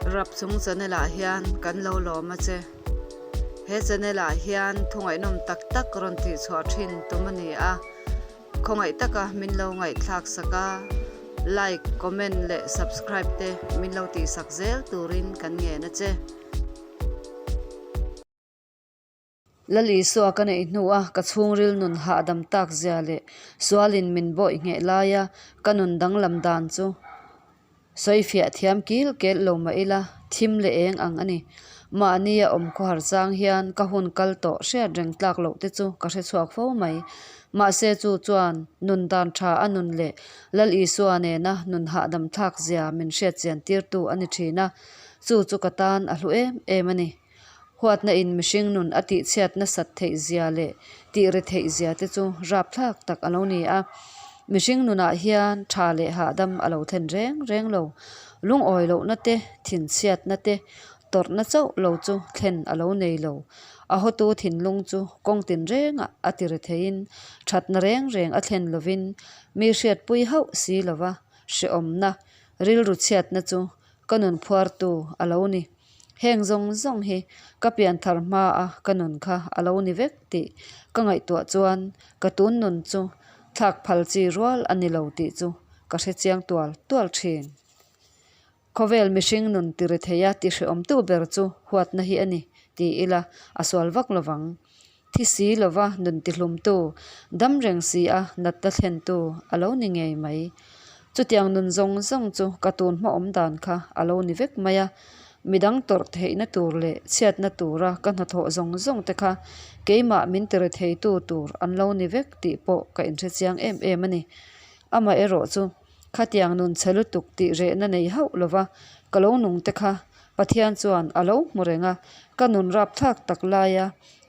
Rapchung channel ah hian kan lo lawm a che. He channel ah hian thu ngaihnawm tak tak rawn tih chhuah thin tum a ni a. Khawngaih taka min lo ngaihthlak sak a, like, comment leh subscribe te min lo tih sak zel turin kan ngen a che. Lal Isua ka neih hnua ka chhungril nun hahdam tak zia leh sualin min bawih ngheh laia ka nun danglam dan chu sawifiah thiam kil kel lo mah ila thim leh eng ang a ni. Mahnia awm khawhar chang hian ka hun kal tawh hriat reng tlak loh te chu ka hre chhuak fo mai. Mahse chu chuan nun dan tha a nun leh Lal Isua nena nun hahdam thlak zia min hriat chian tirtu a ni thin a, chu chu ka tan a hlu em em a ni. Huatna in mihring nun a tihchhiat nasat theih zia leh tih ri theih zia te chu rapthlak tak a lo ni a. Mihring nunah hian tha leh hahdam a lo thlen reng reng lo. Lungawi lohna te, thinchhiatna te, tawrhna chauh lo chu thlen a lo nei lo. A hawtu thinlung chu kawng tinrengah a ti ri theiin thatna reng reng a thlen lovin mi hriatpui hauh si lova hrehawmna, rilru chhiatna chu ka nun phuartu a lo ni. Heng zawng zawng hi ka pianthar hmaa ka nun kha a lo ni vek tih ka ngaihtuah chuan ka tun nun chu thlak phal chi rual a ni lo tih chu ka hre chiang tual tual thin. Khawvel mihring nun ti ri theia ti hrehawmtu ber chu huatna hi a ni ti ila a sual vak lovang. Thi si lova nun tihlumtu, dam reng si a natna thlentu a lo ni ngei mai. Chutiang nun zawng zawng chu ka tun hmaawm dan kha a lo ni vek mai a, midang tawrh theihna tur leh chhiatna tura ka hnathawh zawng zawng te kha keimah min tire theitu tur an lo ni vek tih pawh ka inhre chiang em em a ni. Amaherawh chu khatiang nun chhe lutuk tih rehna nei hauh lova ka lo nung te kha Pathian chuan a lo hmu reng a, ka nun rapthlak tak laia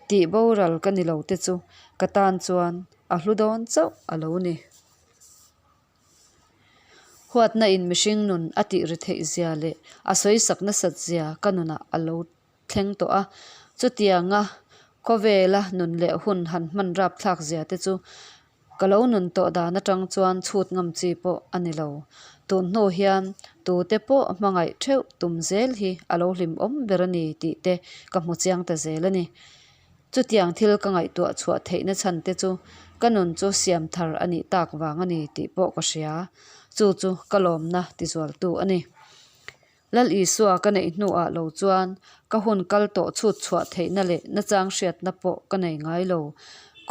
tih boral ka ni lo te chu ka tan chuan a hlu dawn chauh a lo ni. Huatna in mihring nun a tih ri theih zia leh a sawisak nasat zia ka nunah a lo thleng tawh a, chutianga khawvela nun leh hun han hman rapthlak zia te chu Ka lo nun tawh dan atang chuan chhut ngam chi pawh a ni lo. Tun hnu hian tute pawh hmangaih theuh tum zel hi a lo hlimawm ber a ni tih te ka hmu chiang ta zel a ni. Chutiang thil ka ngaihtuah chhuah theihna chhan te chu ka nun chu siam thar a nih tak vang a ni tih pawh ka hria. Chu chu ka lawmna tizualtu a ni. Lal Isua ka neih hnuah lo chuan ka hun kal tawh chhut chhuah theihna leh nachang hriatna pawh ka nei ngai lo.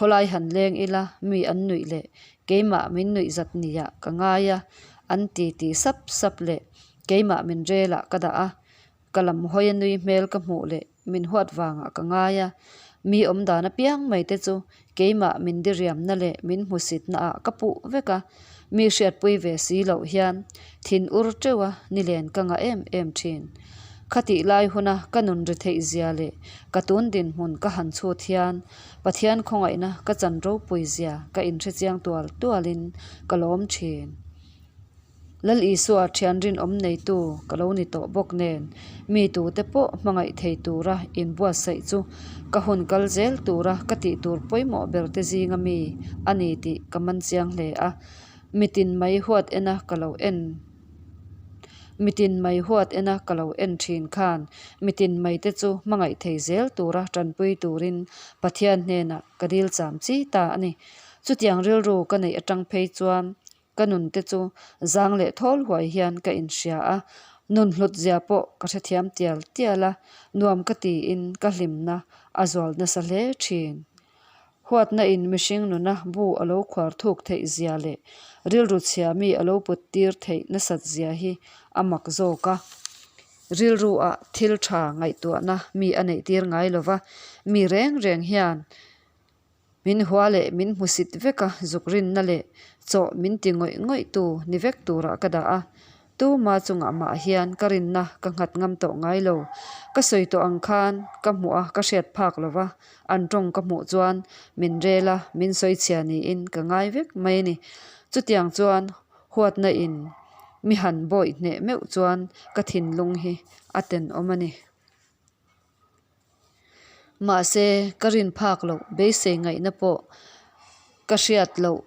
Khawlai han leng ila mi an nuih leh keimah min nuih zat niah ka ngai a, an ti ti sap sap leh keimah min relah ka dah a, ka lam hawi a nui hmel ka hmuh leh Min huat vangah ka ngai a, mi awm dan apiang mai te chu keimah min diriamna leh min hmusitna ah ka puh vek a, mi hriatpui ve si loh hian thin ur teuh a nilen ka ngah em em thin. Khatih lai huna ka nun ri theih zia leh ka tun dinhmun ka han chhut hian Pathian khawngaihna ka chan ropui zia ka inhrechiang tual tualin ka lawm thin. Lal Isua thian rinawm neitu ka lo ni tawh bawk nen, mi tute pawh hmangaih thei tura inbuatsaih chu ka hun kal zel tura ka tih tur pawimawh ber te zinga mi a ni tih ka man chiang hle a. Mitin mai huat ena ka lo en Mitin mai huat ena ka lo en thin khan mitin mai te chu hmangaih thei zel tura tanpui turin Pathian hnenah ka dil cham chi ta a ni. Chutiang rilru ka neih atang phei chuan Ka nun te chu zang leh thawl huai hian ka inhria a, nun hlut zia pawh ka hrethiam tial tial a, nuam ka tiin ka hlimna a zual nasa hle thin. Huatna in mihring nuna bu a lo khuar thuk theih zia leh rilru chhia mi a lo put tir theih nasat zia hi a mak zawk a. Rilru ah thil tha ngaihtuahna mi a neih tir ngai lova, mi reng reng hian Min hua leh min hmusit vek a, zuk rinna leh chawh min ti ngawih ngawih tu ni vek turah ka dah a. Tuma chungah mah hian ka rinna ka nghat ngam tawh ngai lo. Ka sawi tawh ang khan ka hmuh a, ka hriat phak lo va, an tawng ka hmuh chuan min rel a, min sawi chhia niin ka ngai vek mai a ni. Chutiang chuan huatna in mi han bawih hneh meuh chuan ka thinlung hi a tenawm a ni. Mahse, ka rin phak loh beisei ngaihna pawh ka hriat loh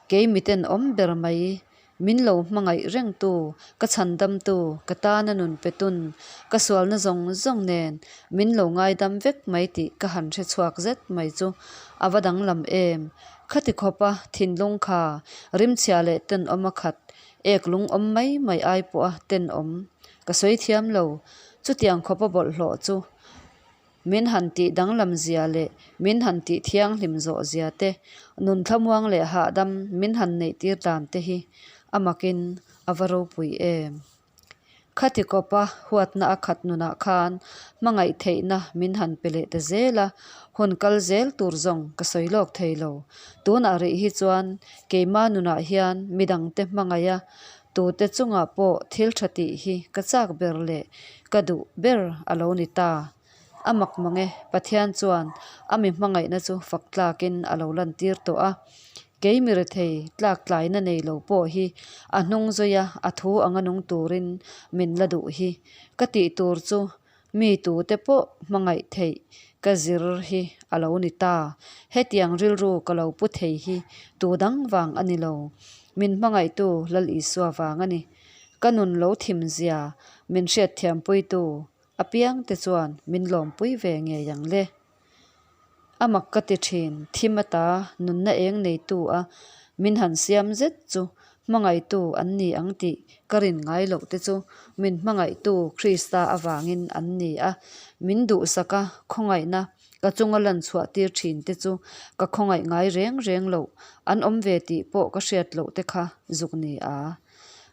kei miten awm ber mai. Min lo hmangaih rengtu, ka chhandamtu, ka tana nun petun, ka sualna zawng zawng nen min lo ngaidam vek mai tih ka han hre chhuak zet mai chu a va danglam em! Khati khawpa thinlung kha rimchhia leh tenawm a khat, ek lung awm mai mai ai pawha tenawm ka sawi thiam lo. Chutiang khawpa bawlhhlawh chu Min han tih danglam zia leh min han tih thianghlim zawh zia te, nun thlamuang leh hahdam min han neih tir dan te hi a makin a va ropui em. Khati kawpa huatna a khat nunah khan hmangaih theihna min han pe leh ta zel a, hun kal zel tur zawng ka sawi lawk thei lo. Tunah rih hi chuan keima nunah hian midangte hmangaiha tute chungah pawh thil tha tih hi ka chak ber leh ka duh ber a lo ni ta. A mak mang e, Pathian chuan a mi hmangaihna chu fak tlakin a lo lantir tawh a. Kei mi rethei tlak tlaina nei lo pawh hi a hnung zawia a thu anga nung turin min la duh hi. Ka tih tur chu Mi tute pawh hmangaih theih ka zir hi a lo ni ta. Hetiang rilru ka lo pu thei hi tu dang vang a ni lo. Min hmangaihtu Lal Isua vang a ni. Ka nun lo thim zia min hriatthiampuitu apiangte chuan min lawmpui ve ngei ang le. A mak ka ti thin, thim ata nunna eng neitu a min han siam zet chu hmangaihtu an ni ang tih ka rin ngai loh te chu min hmangaihtu Krista avangin an ni a, min duhsak a khawngaihna ka chunga lan chhuah tir thin te chu ka khawngaih ngai reng reng loh an awm ve tih pawh ka hriat loh te kha zuk ni a.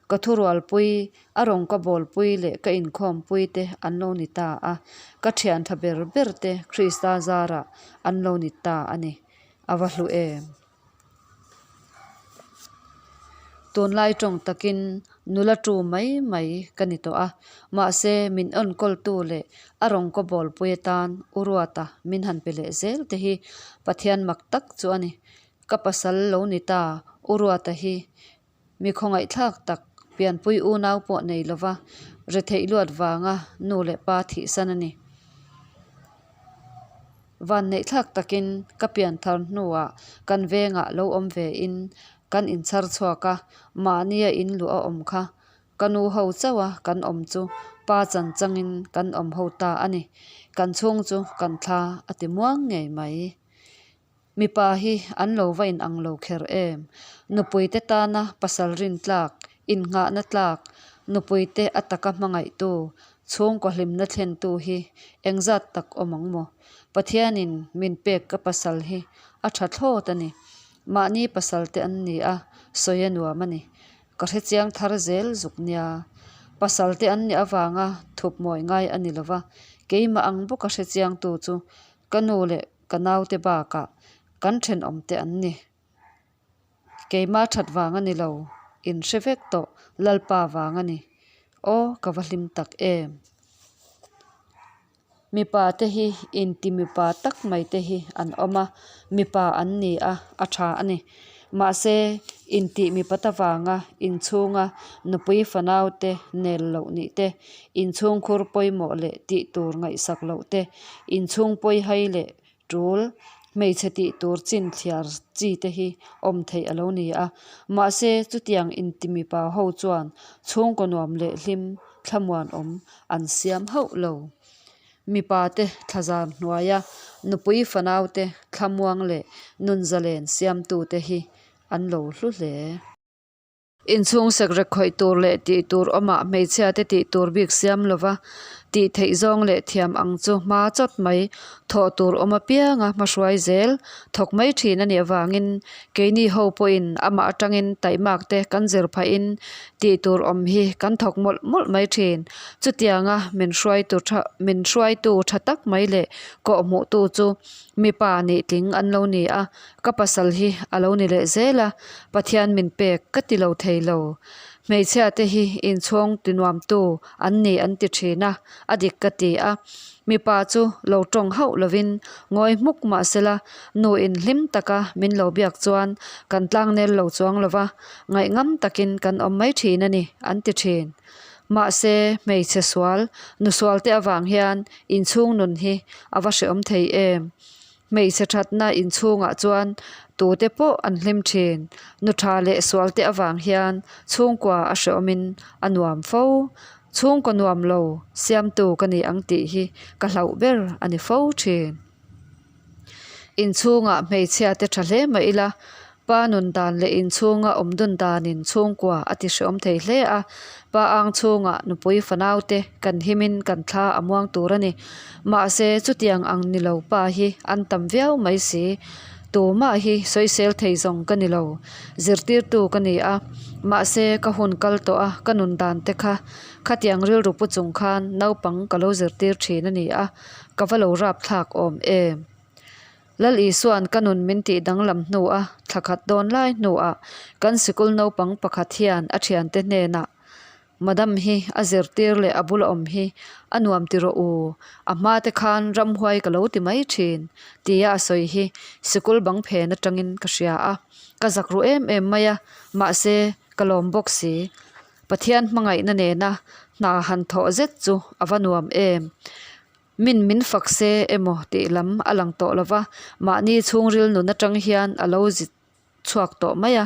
Ka thurualpui A rawn ka bawlpui leh ka inkhawmpui te an lo ni ta a, ka thian tha ber ber te Krista zarah an lo ni ta a ni. A va hlu em? Tunlai tawng takin nula tu mai mai ka ni tawh a, mahse min enkawltu leh a rawn ka bawlpui atan U Ruata min han pe leh zel te hi Pathian mak tak chu a ni. Ka pasal lo ni ta U Ruata hi Mi khawngaihthlak tak, pianpui unau pawh nei lova retheih luat vanga nu leh pa thihsan a ni. Vanneihthlak takin ka pianthar hnuah kan vengah lo awm vein kan inchhar chhuak a, mahnia in luh a awm kha ka nu ho chauh a kan awm chu pa chan changin kan awm ho ta a ni. Kan chhung chu kan thla a ti muang ngei mai. Mipa hi an lo va inang lo kher em? Nupuite tana pasal rin tlak, innghahna tlak, nupuite a taka hmangaihtu, chhungkaw hlimna thlentu hi engzat tak awm ang maw? Pathianin min pek ka pasal hi a tha thlawt a ni. Mahni pasalte an ni a, sawi a nuam a ni. Ka hrechiang thar zel zuk nia. Pasalte an nih avanga thup mawi ngai a ni lova, keimah ang bawka hrechiangtu chu ka nu leh Ka naute bakah kan thenawmte an ni. Keimah that vang a ni lo, in hre vek tawh Lalpa vang a ni. Aw ka va hlim tak em. Mipa te hi inti mipa tak mai te hi an awm a, mipa an ni a, a tha a ni. Mahse intih mipat avanga inchhunga nupui fanaute nel loh nih te, inchhungkhur pawimawh leh tih tur ngaihsak loh te, inchhung pawihai leh tul, hmeichhe tih tur chin thliar chi te hi awm theih a lo ni a. Mahse chutiang inti mipa ho chuan chhungkaw nuam leh hlim thlamuanawm an siam hauh lo. Mipa te thlazar hnuaia nupui fanau te thlamuang leh nunzalen siamtu te hi an lo hlu hle. Inchhung sekrek khawih tur leh tih tur awmah hmeichhia te tih tur bik siam lova tih theih zawng leh thiam ang chu hma chawt mai thawh tur awm apianga hmahruai zel thawk mai thin a nih avangin keini ho pawhin amah atangin taihmak te kan zir phahin tih tur awm hi kan thawk mawlh mawlh mai thin. Chutianga min hruaitu tha min hruaitu tha tak mai leh kawhhmuhtu chu mipa nih tling an lo ni a, ka pasal hi a lo ni leh zel a, Pathian min pek ka ti lo thei lo. Hmeichhia te hi inchhawng ti nuamtu an ni an ti thin a, a dik ka ti a. Mipa chu lo tawng hauh lovin ngawi hmuk mah sela nu in hlim taka min lo biak chuan kan tlangnel lo chuang lova, ngaihngam takin kan awm mai thin a ni an ti thin. Mahse hmeichhe sual, nu sual te avang hian inchhung nun hi a va hrehawm thei em? Hmeichhe thatna inchhungah chuan Tute pawh an hlim thin. Nu tha leh sual te avang hian chhungkua a hreawmin a nuam fo. Chhungkaw nuam lo siamtu ka ni ang tih hi ka hlauh ber a ni fo thin. Inchhungah hmeichhia te tha hle mah ila, pa nun dan leh inchhunga awm dun danin chhungkua a ti hreawm thei hle a, pa ang chhungah nupui fanau te kan himin kan thla a muang tur a ni. Mahse chutiang ang ni lo pa hi an tam viau mai si. Tumah hi sawisel thei zawng ka ni lo, zirtirtu ka ni a, mahse ka hun kal tawh a ka nun dan te kha khatiang rilru pu chung khan naupang ka lo zirtir thin a ni a. Ka va lo rap thlak awm em? Lal Isua'n ka nun min tih danglam hnua thla khat dawn lai hnuah kan sikul naupang pakhat hian a thiante hnenah, Madam hi a zirtir leh a bula awm hi a nuam ti rawh u, a hma te khan ramhuai ka lo ti mai thin, tia a sawi hi sikul bang phen atangin ka hria a, ka zak ru em em mai a, mahse ka lawm bawk si. Pathian hmangaihna nena hna han thawh zet chu a va nuam em? Min min fak se emaw tih lam a lang tawh lo va, mahni chhungril nun atang hian a lo zit chhuak tawh mai a,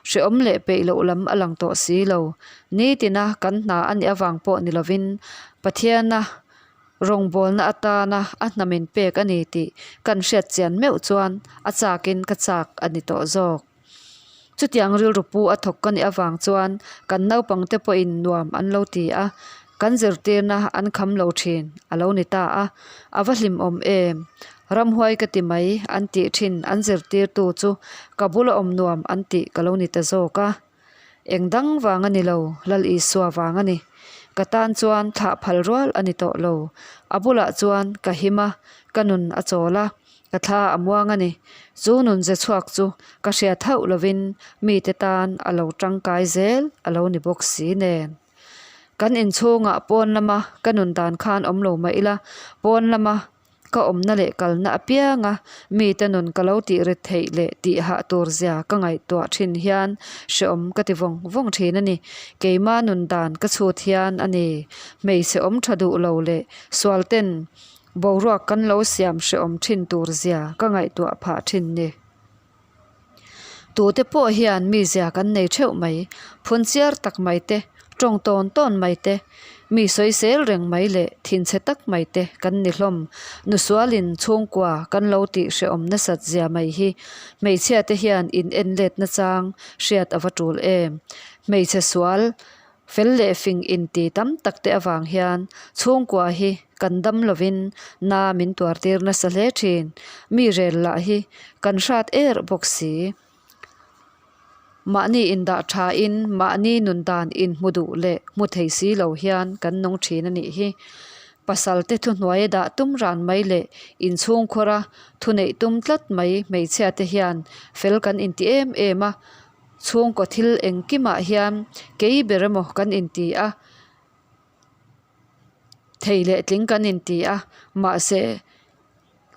hrehawm leh peih loh lam a lang tawh si lo. Nitina kan hna a nih avang pawh ni lovin Pathiana rawngbawlna atana a hna min pek a ni tih kan hriat chian meuh chuan a chakin ka chak a ni tawh zawk. Chutiang rilru pu a thawk ka nih avang chuan kan naupang te pawhin nuam an lo ti a, kan zirtirna an kham lo thin a lo ni ta a, a va hlimawm em? Ramhuai ka ti mai an tih thin an zirtirtu chu ka bula awm nuam an tih ka lo ni ta zawk a. Eng dang vang a ni lo, Lal Isua vang a ni. Ka tan chuan thlah phal rual a ni tawh lo. A bulah chuan ka him a, ka nun a chawl a, ka thla a muang a ni. Chu nun ze chhuak chu ka hriat hauh lovin mite tan a lo tangkai zel a lo ni bawk si nen. Kan inchhungah pawn lama ka nun dan khan awm lo mah ila, pawn lama Ka awmna leh kalna apianga mite nun ka lo tih rit theih leh tih hah tur zia ka ngaihtuah thin hian hreawm ka ti vawng vawng thin a ni. Keima nun dan ka chhut hian a ni. Hmeichhe awm tha duh lo leh sual ten boruak kan lo siam hreawm thin tur zia ka ngaihtuah phah thin ni. Tute pawh hian mizia kan nei theuh mai, phun chiar tak mai te, tawng tawn tawn mai te, mi sawisel reng mai leh thinchhe tak mai te kan ni hlawm. Nusualin chhungkua kan lo tih hrehawm nasat zia mai hi hmeichhia te hian in en let nachang hriat a va tul em. Hmeichhe sual Fel leh fing inti tam tak te avang hian chhungkua hi kan dam lovin na min tuar tir nasa hle thin. Mi rel lah hi kan hrat er bawk si. Mahni indah thain mahni nun dan inhmu duh leh hmu thei si lo hian kan nung thin a nih hi. Pasal te thuhnuai a dah tum ran mai leh inchhungkhawra thuneih tum tlat mai hmeichhia te hian fel kan inti em em a. Chhungkaw thil engkimah hian kei ber emaw kan inti a, thei leh tling kan inti a, mahse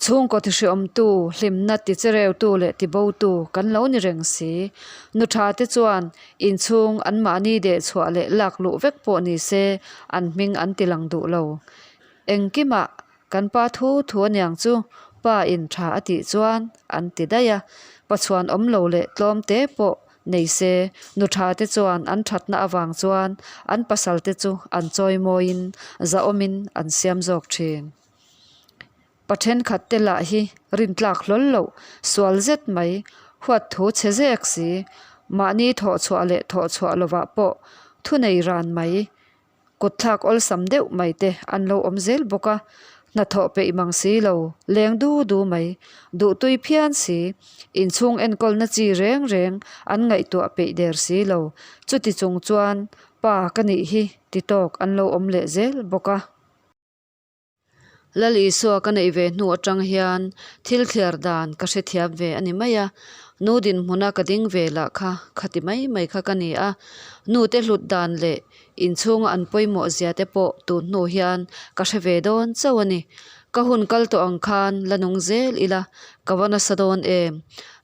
chhungkaw tihriawmtu, hlimna tichereutu leh tibotu kan lo ni reng si. Nu tha te chuan inchhung anmahni dehchhuah leh lak luh vek pawh ni se an hming an ti lang duh lo. Engkimah Kan pa thu thu aniang chu pa in tha a tih chuan an ti daih a, pachhuan awm lo leh tlawm te pawh nei se nu tha te chuan an thatna avang chuan an pasal te chu an chawi mawiin zahawmin an siam zawk thin. Pa thenkhat te lah hi rintlak hlawl loh sual zet mai huat thu chhe zek si, mahni thawhchhuah leh thawhchhuah lovah pawh thunei ran mai Kutthlak awlsam deuh mai te an lo awm zel bawk a, hnathawh peih mang si lo, leng du du mai, duhtui phian si, inchhung enkawlna chi reng reng an ngaihtuah peih der si lo, chuti chung chuan pa ka nih hi ti tawk an lo awm leh zel bawk a. Lal Isua ka neih ve hnu atang hian thil thliar dan ka hrethiam ve a ni mai a, nu dinhmuna ka ding ve lah kha khati mai mai kha ka ni a, nute hlut dan leh inchhunga an pawimawh zia te pawh tun hnu hian ka hre ve dawn chauh a ni. Ka hun kal tawh ang khan la nung zel ila ka va nasa dawn em?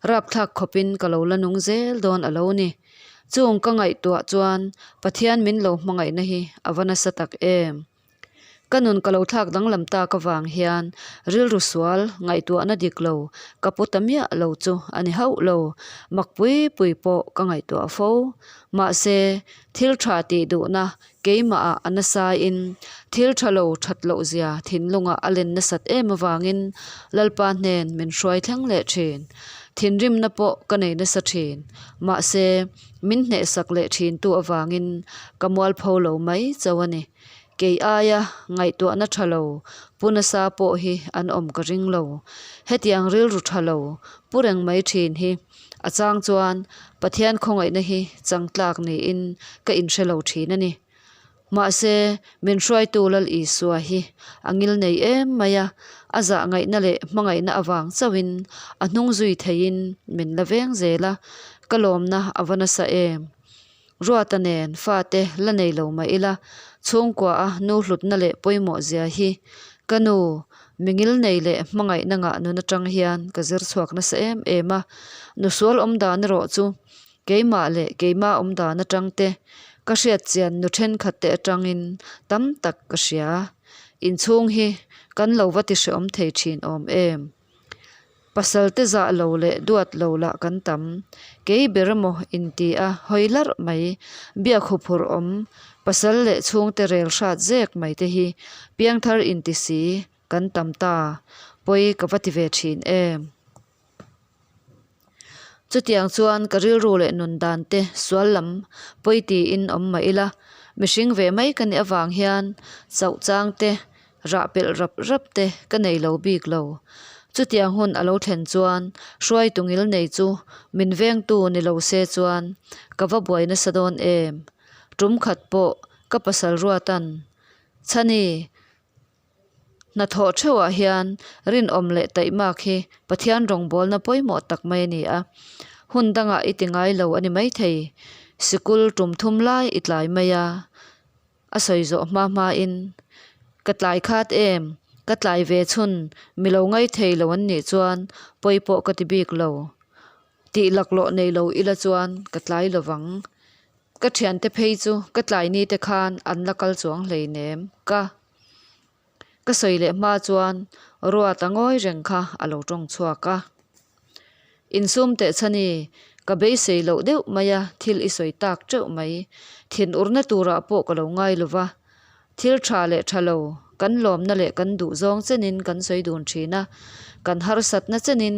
Rapthlak khawpin ka lo la nung zel dawn a lo ni. Chung ka ngaihtuah chuan Pathian min lo hmangaihna hi a va nasa tak em? Ka nun ka lo thlak danglam tak avang hian rilru sual ngaihtuahna dik lo ka pu ta miah lo chu a ni hauh lo. Mak pui pui pawh ka ngaihtuah fo. Mahse, thil tha tih duhna keimahah a nasain thil tha lo that loh zia thinlungah a len nasat em avangin Lalpa hnen min hruai thleng leh thin. Thinrimna pawh ka nei nasa thin. Mahse, min hnehsak leh thintu avangin ka mualpho lo mai chauh a ni. Kei aia ngaihtuahna tha lo pu nasa pawh hi an awm ka ring lo. Hetiang rilru tha lo pu reng mai thin hi a chang chuan Pathian khawngaihna hi chang tlak niin ka inhre lo thin a ni. Mahse, min hruaitu Lal Isua hi a ngil nei em mai a, a zah ngaihna leh hmangaihna avang chauhin a hnung zui theiin min la veng zel a, ka lawmna a va nasa em. Ruata nen fate la nei lo mah ila, chhungkua a nu hlutna leh pawimawh zia hi ka nu mingil nei leh hmangaihna ngah nun atang hian ka zir chhuak nasa em em a. Nu sual awm dan erawh chu keimah leh keima awm dan atang te, ka hriat chian nu thenkhat te atangin tam tak ka hria. Inchhung hi kan lo va ti hreawm thei thin awm em? Pasal te zah lo leh duat lo lah kan tam. Kei ber emaw inti a hawi larh mai. Biak huphurh awm, pasal leh chhungte rel hrat zek mai te hi piangthar inti si kan tam ta. Pawi ka va ti ve thin em. Chutiang chuan ka rilru leh nun dan te sual lam pawi tiin awm mah ila, mihring ve mai ka nih avang hian chauh chang te Rah pelh rap rap te ka nei lo bik lo. Chutiang hun a lo thlen chuan hruaitu ngil nei chu min vengtu ni lo se chuan ka va buai nasa dawn em. Tum khat pawh ka pasal ruatan, Chhani, hnathawh theuhah hian rinawm leh taihmak hi Pathian rawngbawlna pawimawh tak mai a ni a. Hun dangah i ti ngai lo a ni maithei. Sikul tum thum lai i tlai mai a. A sawi zawh hma hmain, Ka tlai khat em? Ka tlai ve chhun, mi lo ngai thei lo an nih chuan pawi pawh ka ti bik lo. Tih laklawh nei lo ila chuan ka tlai lo vang. Ka thiante phei chu ka tlai ni te khan an la kal chuang hleinem. Ka. Ka sawi leh hma chuan Ruata ngawi reng kha a lo tawng chhuak a. Insum teh chhani, ka beisei loh deuh mai a, thil i sawi tak teuh mai. Thinurna turah pawh ka lo ngai lo va. Thil tha leh tha lo, kan lawmna leh kan duh zawng chenin kan sawi dun thin a, kan harsatna chenin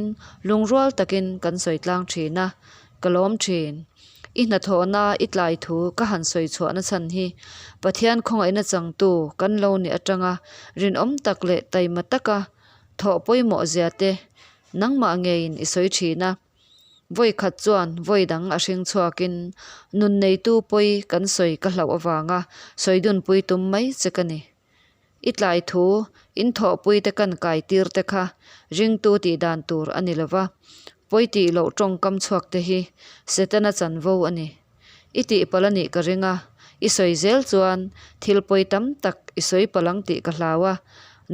lungrual takin kan sawi tlang thin a, ka lawm thin. I hnathawhna i tlai thu ka han sawi chhuahna chhan hi Pathian khawngaihna changtu kan lo nih atanga rinawm tak leh taima taka thawh pawimawh zia te nangmah ngeiin i sawi thin a. Vawi khat chuan vawi dang a hring chhuakin nun neitu pawi kan sawi ka hlauh avanga sawi dunpui tum mai che ka ni. I tlai thu, in thawhpui te kan kai tir te kha ringtu tih dan tur a ni lova, pawi tih loh tawngkam chhuak te hi Setana chanvo a ni. I tih palh a nih ka ring a, i sawi zel chuan thil pawi tam tak i sawi palh ang tih ka hlau a,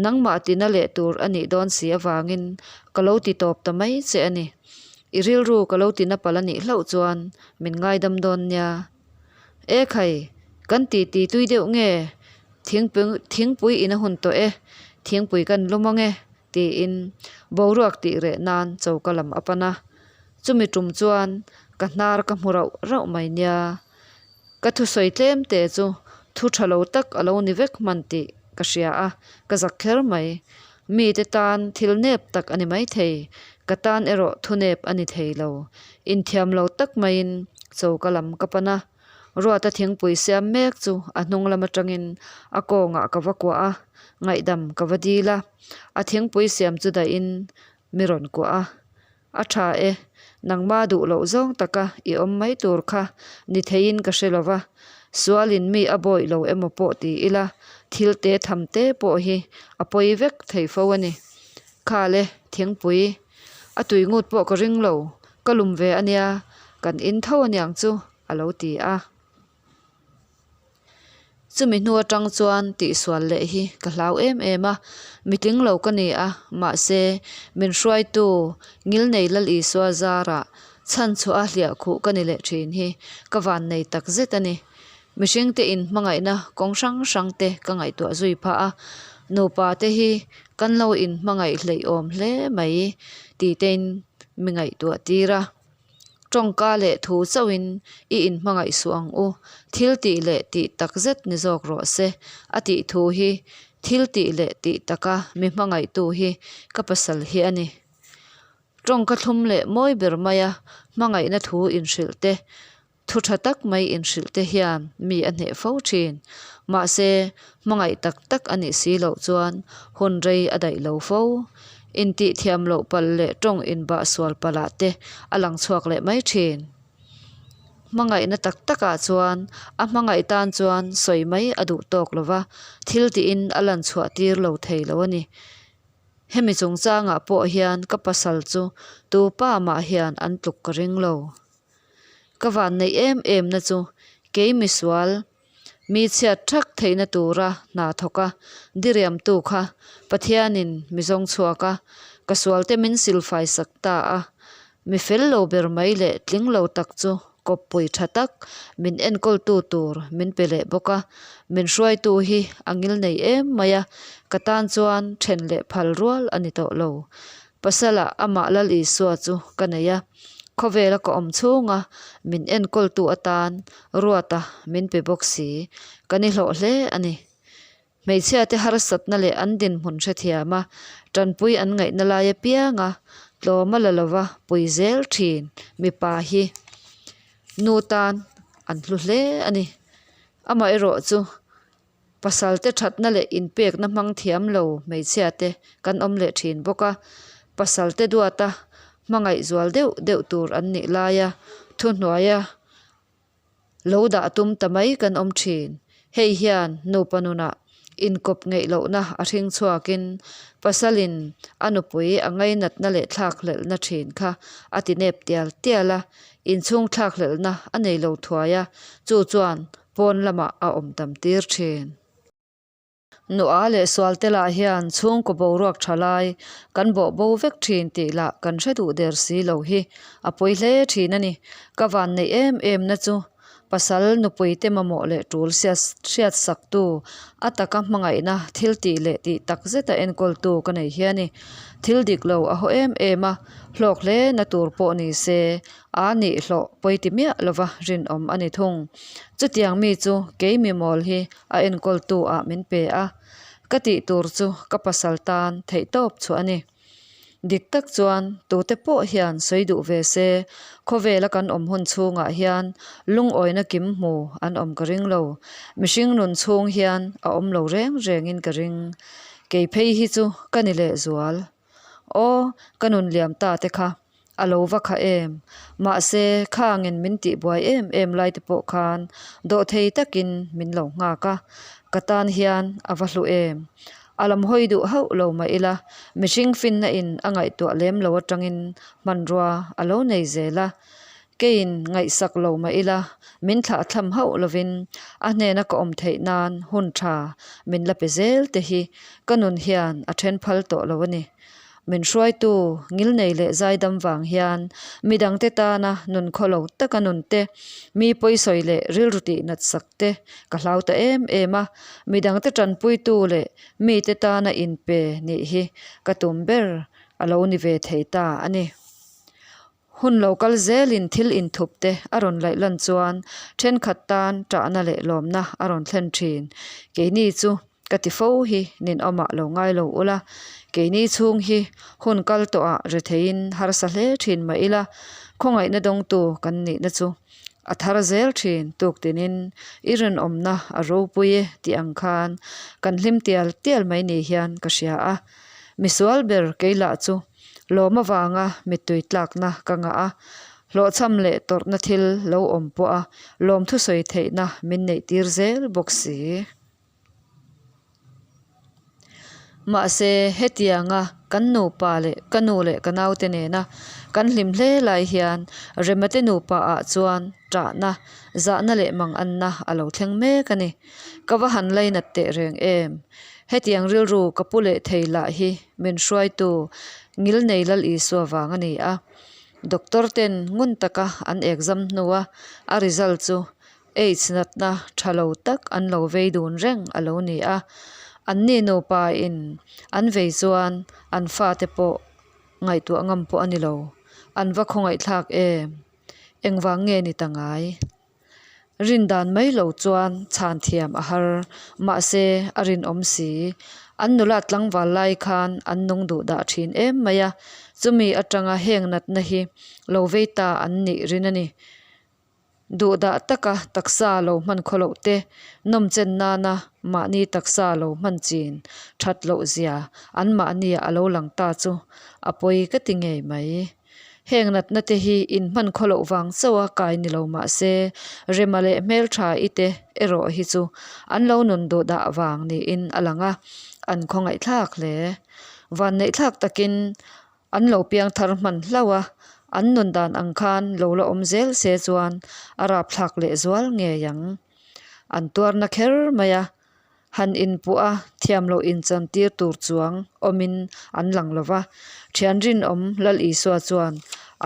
nangmah tina leh tur a nih dawn si avangin ka lo ti tawp ta mai che a ni. I rilru ka lo tina palh a nih hlauh chuan min ngaidam dawn nia. E khai, kan ti ti tui deuh nge? Thingpui thingpui in a hun tawh e, thingpui kan lum ang e, tiin boruak tih reh nan choka lam a pan a. Chumi tum chuan ka hnar ka hmu rauh rauh mai nia. Ka thusawi tlem te chu thu tha lo tak a lo ni vek hman tih ka hria a, ka zak kher mai. Mite tan thil nep tak a ni maithei, ka tan erawh thu nep a ni thei lo. Inthiam lo tak maiin choka lam ka pan a, Ruata thingpui siam mek chu a hnung lam atangin a kawngah ka va kuah a, ngaihdam ka va dil a, a thingpui siam chu dahin mi rawn kuah a. A tha e, nangma duh loh zawng taka i awm mai tur kha ni theiin ka hre lo va, sualin mi a bawih lo emaw pawh ti ila, thil te tham te pawh hi a pawi vek thei fo a ni. Khal e, thingpui, a tui ngut pawh ka ring lo, ka lum ve a nia, kan in tho aniang chu, a lo ti a. Chumi hnu atang chuan tihsual leh hi ka hlau em em a, mitling lo ka ni a, mahse min hruaitu Ngilnei Lal Isua zarah chhan chhuah a hliah khuh ka ni leh thin hi ka vannei tak zet a ni. Mihringte inhmangaihna kawng hrang hrang te ka ngaihtuah zui phah a, nupa te hi kan lo inhmangaih hleih awm hle mai tih tein mi ngaihtuah tir a. Tawngka leh thu chauhin i inhmangaih suh ang u, thil tih leh tih tak zet ni zawk rawh se a tih thu hi thil tih leh tih taka mi hmangaihtu hi ka pasal hi a ni. Tawngka thlum leh mawi ber maia hmangaihna thu inhrilh te, thu tha tak mai inhrilh te hian mi a hneh fo thin. Mahse, hmangaih tak tak a nih si loh chuan hun rei a daih lo fo. Intih thiam loh palh leh tawng inbah sual palh ah te a lang chhuak leh mai thin. Hmangaihna tak takah chuan a hmangaih tan chuan sawi mai a duh tawk lo va, thil tiin a lan chhuah tir lo thei lo a ni. Hemi chungchangah pawh hian ka pasal chu tu pa mah hian an tluk ka ring lo. Ka van neih em em na chu kei misual mi chhiat thak theihna tura hna thawk a, diriamtu kha Pathianin mi zawng chhuak a, ka sualte min silfai sak ta a. Mi fel lo ber mai leh tling lo tak chu kawppui tha tak min enkawltu tur min pe leh bawk a, min hruaitu hi a ngil nei em mai a, ka tan chuan then leh phal rual a ni tawh lo. Pasala amah Lal Isua chu ka nei a, khawvela ka awm chhunga min enkawltu atan Ruata min pe bawk si, ka ni hlawh hle a ni. Hmeichhiate harsatna leh an dinhmun hrethiam a, tanpui an ngaihna lai apianga tlawm a la lova pui zel thin mipa hi nu tan an hlu hle a ni. Amaherawh chu pasalte thatna leh inpekna hmang thiam lo hmeichhiate kan awm leh thin bawk a, pasalte duata hmangaih zual deuh deuh tur an nih laia thuhnuaia Lo dah tum ta mai kan awm thin. Hei hian nupa nunah inkawp ngeih lohna a hring chhuakin pasalin a nupui a ngainatna leh thlakhlelhna thin kha a ti nep tial tial a, inchhung thlakhlelhna a nei lo thuai a, chu chuan pawn lamah a awm tam tir thin. Nua leh sualte lah hian chhungkaw boruak tha lai kan bawh bo vek thin tih lah kan hre duh der si lo hi a pawi hle thin a ni. Ka van neih em em na chu pasal nupui te mamawh leh tul hriat sak tu a taka hmangaihna thil tih leh tih tak zeta enkawl tu ka nei hi a ni. Thil dik lo a haw em em a, hlawk hle na tur pawh ni se A nih hlawh pawi ti miah lova rinawm a ni thung. Chutiang mi chu kei mi mawl hi a enkawltu ah min pe a, ka tih tur chu ka pasal tan theih tawp chu a ni. Dik tak chuan tute pawh hian sawi duh ve se, khawvela kan awm hun chhungah hian lungawina kim hmu an awm ka ring lo. Mihring nun chhung hian a awm lo reng rengin ka ring. Kei phei hi chu ka ni lehzual. Aw, ka nun liam ta te kha a lo va kha em? Mahse, khangin min tihbuai em em lai te pawh khan dawhthei takin min lo nghak a, ka tan hian a va hlu em? A lam hawi duh hauh lo mah ila, mihring finna in a ngaihtuah lem lo atangin hmanrua a lo nei zel a. Keiin ngaihsak lo mah ila, min thlah thlam hauh lovin a hnena ka awm theih nan hun tha min la pe zel te hi ka nun hian a then phal tawh lo a ni. Min hruaitu ngilnei leh zaidam vang hian midangte tana nun khaw lo taka nun te, mi pawisawi leh rilru tih nat sak te ka hlau ta em em a, midangte tanpuitu leh mite tana inpe nih hi ka tum ber a lo ni ve thei ta a ni. Hun lo kal zelin thil inthup te a rawn laih lan chuan thenkhat tan ṭahna leh lawmna a rawn thlen ṭhin. Keini chu ka ti fo hi ninawmah lo ngai lo ula, keini chhung hi hun kal tawhah retheiin harsa hle ṭhin mah ila, khawngaihna dawngtu kan nihna chu a thar zel ṭhin tuktinin i rinawmna a ropui e tih ang khan kan hlim tial tial mai ni hian ka hria a. Misual ber kei lah chu Lawm avanga mittui tlakna ka ngah a, hlawhchham leh tawrhna thil lo awm pawh a lawmthu sawi theihna min neih tir zel bawk si. Mahse, hetianga kan nupa leh ka nu leh ka naute nena kan hlim hle lai hian Remate nupa ah chuan ṭahna, zahna leh manganna a lo thleng mek a ni. Ka va han lainat teh reng em? Hetiang rilru ka pu leh thei lah hi min hruaitu Ngilnei Lal Isua vang a ni a. Doctor ten ngun taka an exam hnua a result chu Aids natna tha lo tak an lo vei dun reng a lo ni a. Anni nupa in an vei chuan an fate pawh ngaihtuah ngam pawh a ni lo. An va khawngaihthlak em? Engvang nge ni ta ngai? Rin dan mai lo chuan chhan thiam a har, mahse a rinawm si. An nula tlangval lai khan an nung duh dah thin em mai a, chumi atanga heng natna hi lo vei ta an nih rin a ni. Duhdah taka taksa lo hman khaw loh te, nawmchen nana mahni taksa lo hman chin that loh zia an mahnia a lo lang ta chu a pawi ka ti ngei mai. Heng natna te hi inhman khaw loh vang chauha kai ni lo mah se, Rema leh hmeltha i te erawh hi chu an lo nun duh dah vang niin a lang a, an khawngaihthlak hle. Vanneihthlak takin an lo piang thar hman hlauh a, an nun dan ang khan lo la awm zel se chuan a rapthlak lehzual ngei ang. An tuarna kher mai a, Han inpuah a, thiam loh inchantir tur chuang awmin an lang lo va. Thian rinawm Lal Isua chuan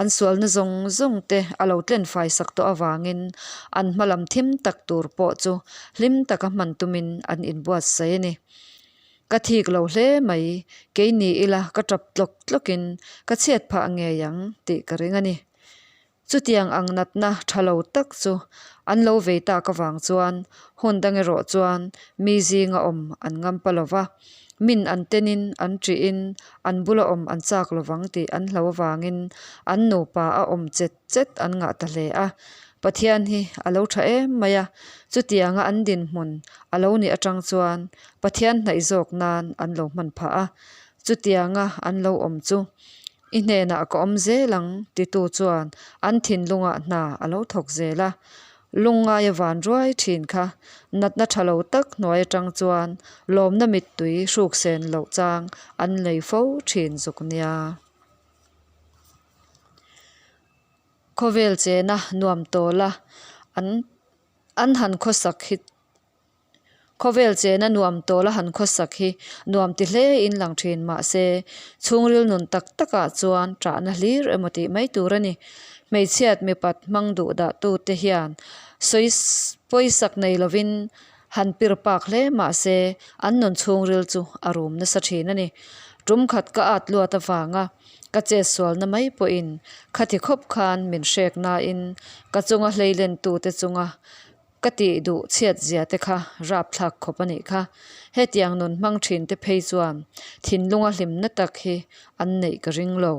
an sualna zawng zawng te a lo tlen fai sak tawh avangin an hma lam thim tak tur pawh chu hlim taka hman tumin an inbuatsaih a ni. Ka thik lo hle mai, kei ni ila ka tap tlawk tlawkin ka chhiat phah ngei ang tih ka ring a ni. Chutiang ang natna tha lo tak chu an lo vei tak avang chuan hun dang erawh chuan mi zinga awm an ngam pa lo va, min an tenin an ṭihin an bula awm an chak lo vang tih an hlo avangin an nupa a awm chet chet an ngah ta hle a. Pathian hi a lo tha em mai a, chutianga an dinhmun a lo nih atang chuan Pathian hnaih zawk nan an lo hman phah a, chutianga an lo awm chu I hnenah ka awm zel ang, titu chuan an thinlungah hna a lo thawk zel a. Lungngaia van ruai thin kha natna tha lo tak hnuai atang chuan lawmna mittui hruksen loh chang an nei fo thin zuk nia. Khawvel chena nuam tawla an an han khawsak hi. Khawvel chena nuam tawla han khawsak hi nuam ti hle in lang thin mahse chhungril nun tak takah chuan ṭahna hlir emaw tih mai tur a ni. Hmeichhiat mipat hmang duh dah tute hian sawi pawisak nei lovin han pir pak hle mahse an nun chhungril chu a rum nasa thin a ni. Tum khat ka at luat avanga ka chetsualna mai pawhin khati khawp khan min hrek nain ka chunga hleilentute chunga Ka tih duh chhiat zia te kha rapthlak khawp a nih kha. Hetiang nun hmang thin te phei chuan thinlunga hlimna tak hi an neih ka ring lo.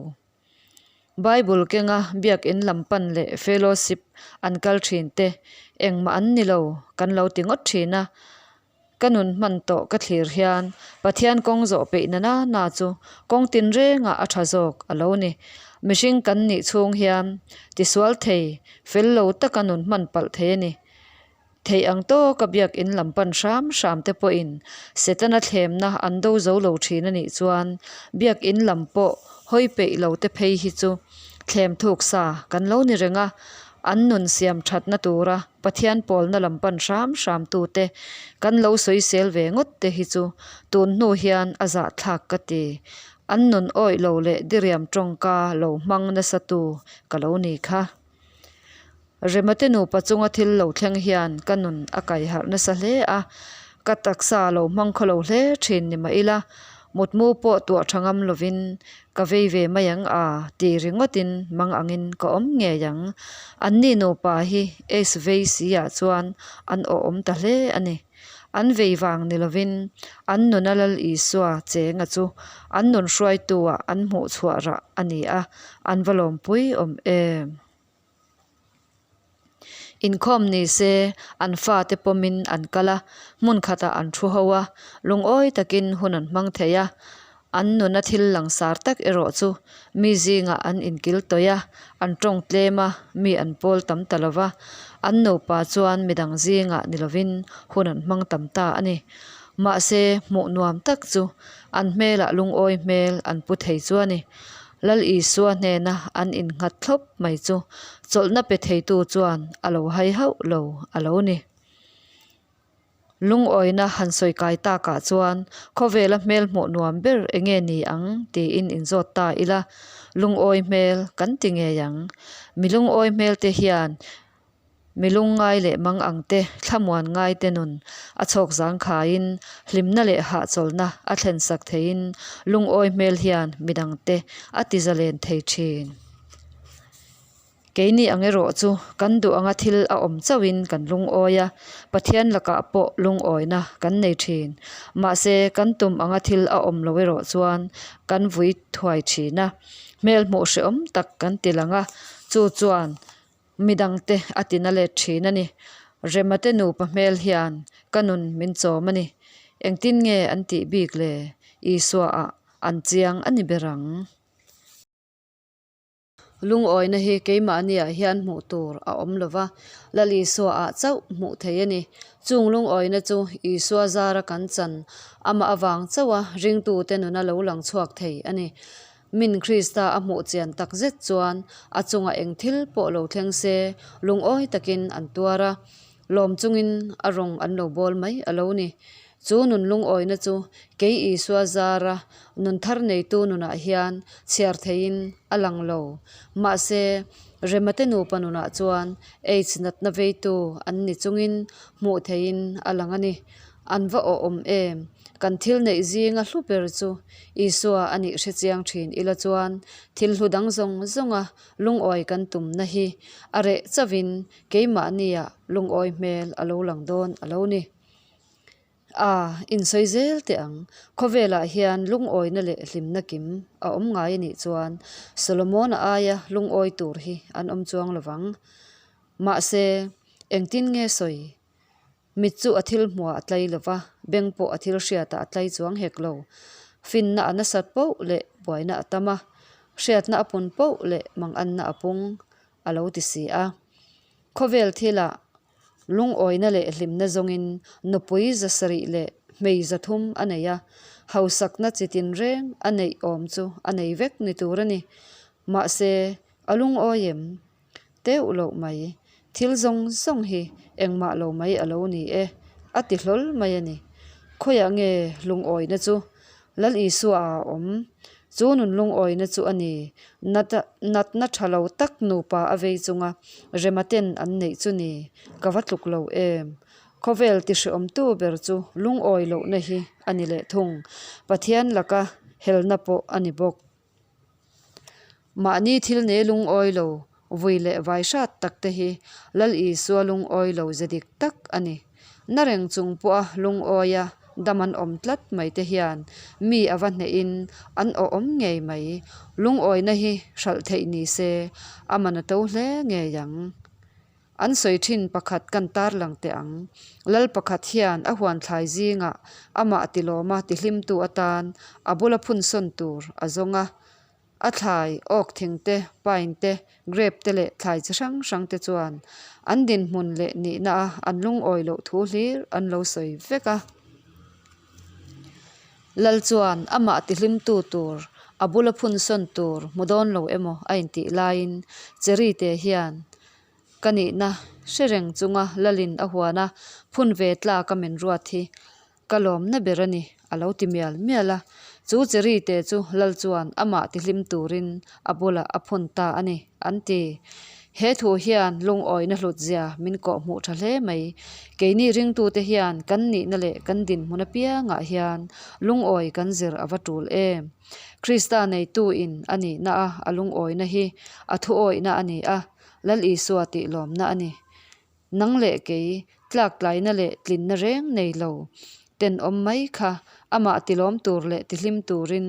Bible kenga biakin lam pan leh fellowship an kal thin te engmah an ni lo kan lo ti ngawt thin a. Ka nun hman tawh ka thlir hian Pathian kawng zawh peih na na na chu kawng tinrengah a tha zawk a lo ni. Mihring kan nih chhung hian tisual thei, fel lo taka nun hman palh thei a ni. Theih ang tawka biakin lam pan hram hram te pawhin Setana thlemna an do zo lo thin a nih chuan biakin lam pawh hawi peih lo te phei hi chu thlem thuk sa kan lo ni reng a, an nun siam thatna tura Pathian pawlna lam pan hram hram tute kan lo sawisel ve ngawt te hi chu tun hnu hian a zahthlak ka ti. An nun awih lo leh diriam tawngka lo hmang nasa tu ka lo ni kha. Remate nupa chunga thil lo thleng hian ka nun a kai harh nasa hle a, ka taksa lo hmang khaw lo hle thin ni mah ila, mutmu pawh tuah tha ngam lovin Ka vei ve mai ang a, ti ringawtin mang angin ka awm ngei ang. Anni nupa hi Ace vei si ah chuan an awhawm ta hle a ni. An vei vang ni lovin an nuna Lal Isua chenga chu an nun hruaitu ah an hmuh chhuah rah a ni a, an va lawmpui awm em. Inkhawm ni se an fate pawmin an kal a, hmun khatah an thu ho a, lungawi takin hun an hmang thei a. An nuna thil langsar tak erawh chu mi zingah an inkil tawih a, an tawng tlem a, mi an pawl tam ta lo va. An nupa chuan midang zingah ni lovin hun an hmang tam ta a ni. Mahse, hmuh nuam tak chu an hmelah lungawi hmel an pu thei chu a ni. Lal Isua hnena an innghat thlawp mai chu chawlhna pe theitu chuan a lo hai hauh lo a lo ni. Lungawina han sawi kai takah chuan khawvela hmel hmuh nuam ber enge ni ang tiin inzawt ta ila, lungawi hmel kan ti ngei ang. Mi lungawi hmel te hian. Mi lungngai leh mang ang te, thlamuan ngai te nun a chhawk zangkhaiin hlimna leh hahchawlhna a thlensak theiin lungawi hmel hian midangte a tizalen thei thin. Keini ang erawh chu kan duh anga thil a awm chauhin kan lungawi a, Pathian lakah pawh lungawina kan nei thin. Mahse, kan tum anga thil a awm lo erawh chuan kan vui thuai thin a, hmel hmuh hrehawm tak kan ti lang a, chu chuan midangte a tina let thin a ni. Remate nupa hmel hian ka nun min chawm a ni. Engtin nge an tih bik le? Isua ah an chiang a ni ber ang. Lungawina hi keimahniah hian hmuh tur a awm lo va, Lal Isua ah chauh hmuh theih a ni. Chung lungawina chu Isua zara kan chan amah avang chauha ringtute nuna lo lang chhuak thei a ni. Min Krista a hmuh chian tak zet chuan a chungah eng thil pawh lo thleng se lungawi takin an tuar a, lawm chungin a rawng an lo bawl mai a lo ni. Chu nun lungawina chu kei Isua zara nun thar neitu nunah hian chhiar theihin a lang lo. Mahse, Remate nupa nunah chuan AIDS natna veitu an ni chungin hmuh theihin a lang a ni. An va awhawm em? Kan thil neih zinga hlu ber chu Isua a nih hre chiang thin ila chuan thil hlu dang zawng zawnga lungawi kan tumna hi a reh chauhin keimahnia lungawi hmel a lo lang dawn a lo ni. A, insawi zel teh ang. Khawvelah hian lungawina leh hlimna kim a awm ngai a nih chuan Solomon-a aia lungawi tur hi an awm chuang lo vang. Mahse, engtin nge sawi? Mit chu a thil hmuah a tlai lo va, beng pawh a thil hriatah a tlai chuang hek lo. Finna a nasat poh leh buaina a tam a, hriatna a pun poh leh manganna a pung a lo ti si a. Khawvel thilah Lungawina leh hlimna zawngin nupui 700 leh hmei 300 a nei a, hausakna chi tinreng a neih awm chu a nei vek ni tur a ni. Mahse, a lungawi em? Teuh loh mai. Thil zawng zawng hi engmah lo mai a lo ni e, a ti hlawl mai a ni. Khawiah nge lungawina chu? Lal Isua a awm. Chu nun lungawina chu a ni. Natna tha lo tak nupa a vei chunga rematen an neih chu ni. Ka va tluk lo em? Khawvel tihreawmtu ber chu lungawi lohna hi a ni leh thung. Pathian laka helna pawh a ni bawk. Mahni thil nei lungawi lo, vui leh vai hrat tak te hi Lal Isua lungawi lo ze dik tak a ni. Na reng chung pawha lungawia dam an awm tlat mai te hian mi a va hnehin an awhawm ngei mai. Lungawina hi hralh theih ni se a man a to hle ngei ang. An sawi thin pakhat kan tarlang teh ang. Lal pakhat hian a huan thlai zingah amah tilawma tihlimtu atan a bula phunsawn tur a zawng a. A thlai, awk thing te, pine te, grape te leh thlai chi hrang hrang te chuan an dinhmun leh nihna a an lungawi loh thu hlir an lo sawi vek a. Lal chuan amah tihlimtu tur, a bula phunsawn tur hmu dawn lo emaw a intih laiin Cherry te hian Ka nihna hre reng chunga Lalin a huan a, phun ve tlak a min ruat hi ka lawmna ber a ni, a lo ti mial mial a. Chu Cherry te chu Lal chuan amah tihlim turin a bulah a phun ta a ni, an ti. He thu hian lungawina hlutzia min kawhhmuh tha hle mai. Keini ringtute hian kan nihna leh kan dinhmun apiangah hian lungawi kan zir a va tul em? Krista neituin a nihna a a lungawina hi a thuawihna a ni a. Lal Isua tih lawmna a ni. Nang leh kei, tlak tlaina leh tlinna reng nei lo, tenawm mai kha amah tilawm tur leh tihlim turin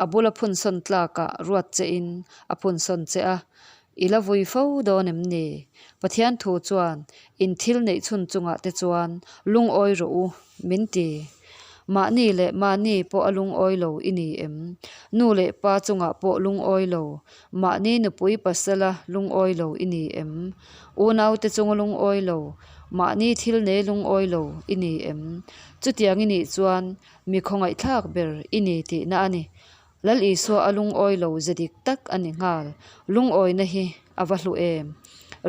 a bula phunsawn tlakah ruat chein a phunsawn che a. I la vui fo dawn em ni? Pathian thu chuan in thil neih chhun chungah te chuan lungawi rawh u, min ti. Mahni leh mahni pawh a lungawi lo i ni em? Nu leh pa chungah pawh lungawi lo, Mahni nupui pasala lungawi lo i ni em? Unaute chunga lungawi lo, mahni thil nei lungawi lo i ni em? Chutiang i nih chuan mi khawngaihthlak ber i ni tihna a ni. Lal Isua a lungawi lo ze dik tak a ni nghal. Lungawina hi a va hlu em?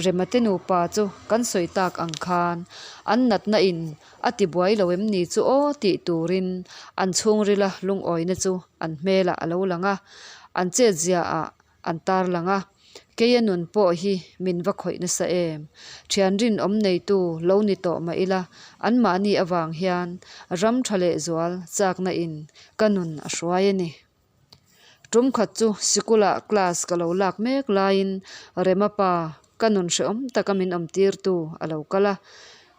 Remate nupa chu kan sawi tak ang khan an natna in a tibuai lo em ni chu aw tih turin an chhungrila lungawina chu an hmelah a lo lang a, an chetziaah an tarlang a. Keia nun pawh hi min va khawih nasa em? Thian rinawm neitu lo ni tawh mah ila, anmahni avang hian ram tha lehzual chakna in ka nun a hruai a ni. Tum khat chu sikulah class ka lo lak mek laiin Rema pa ka nun hrehawm taka min awm tirtu a lo kal a,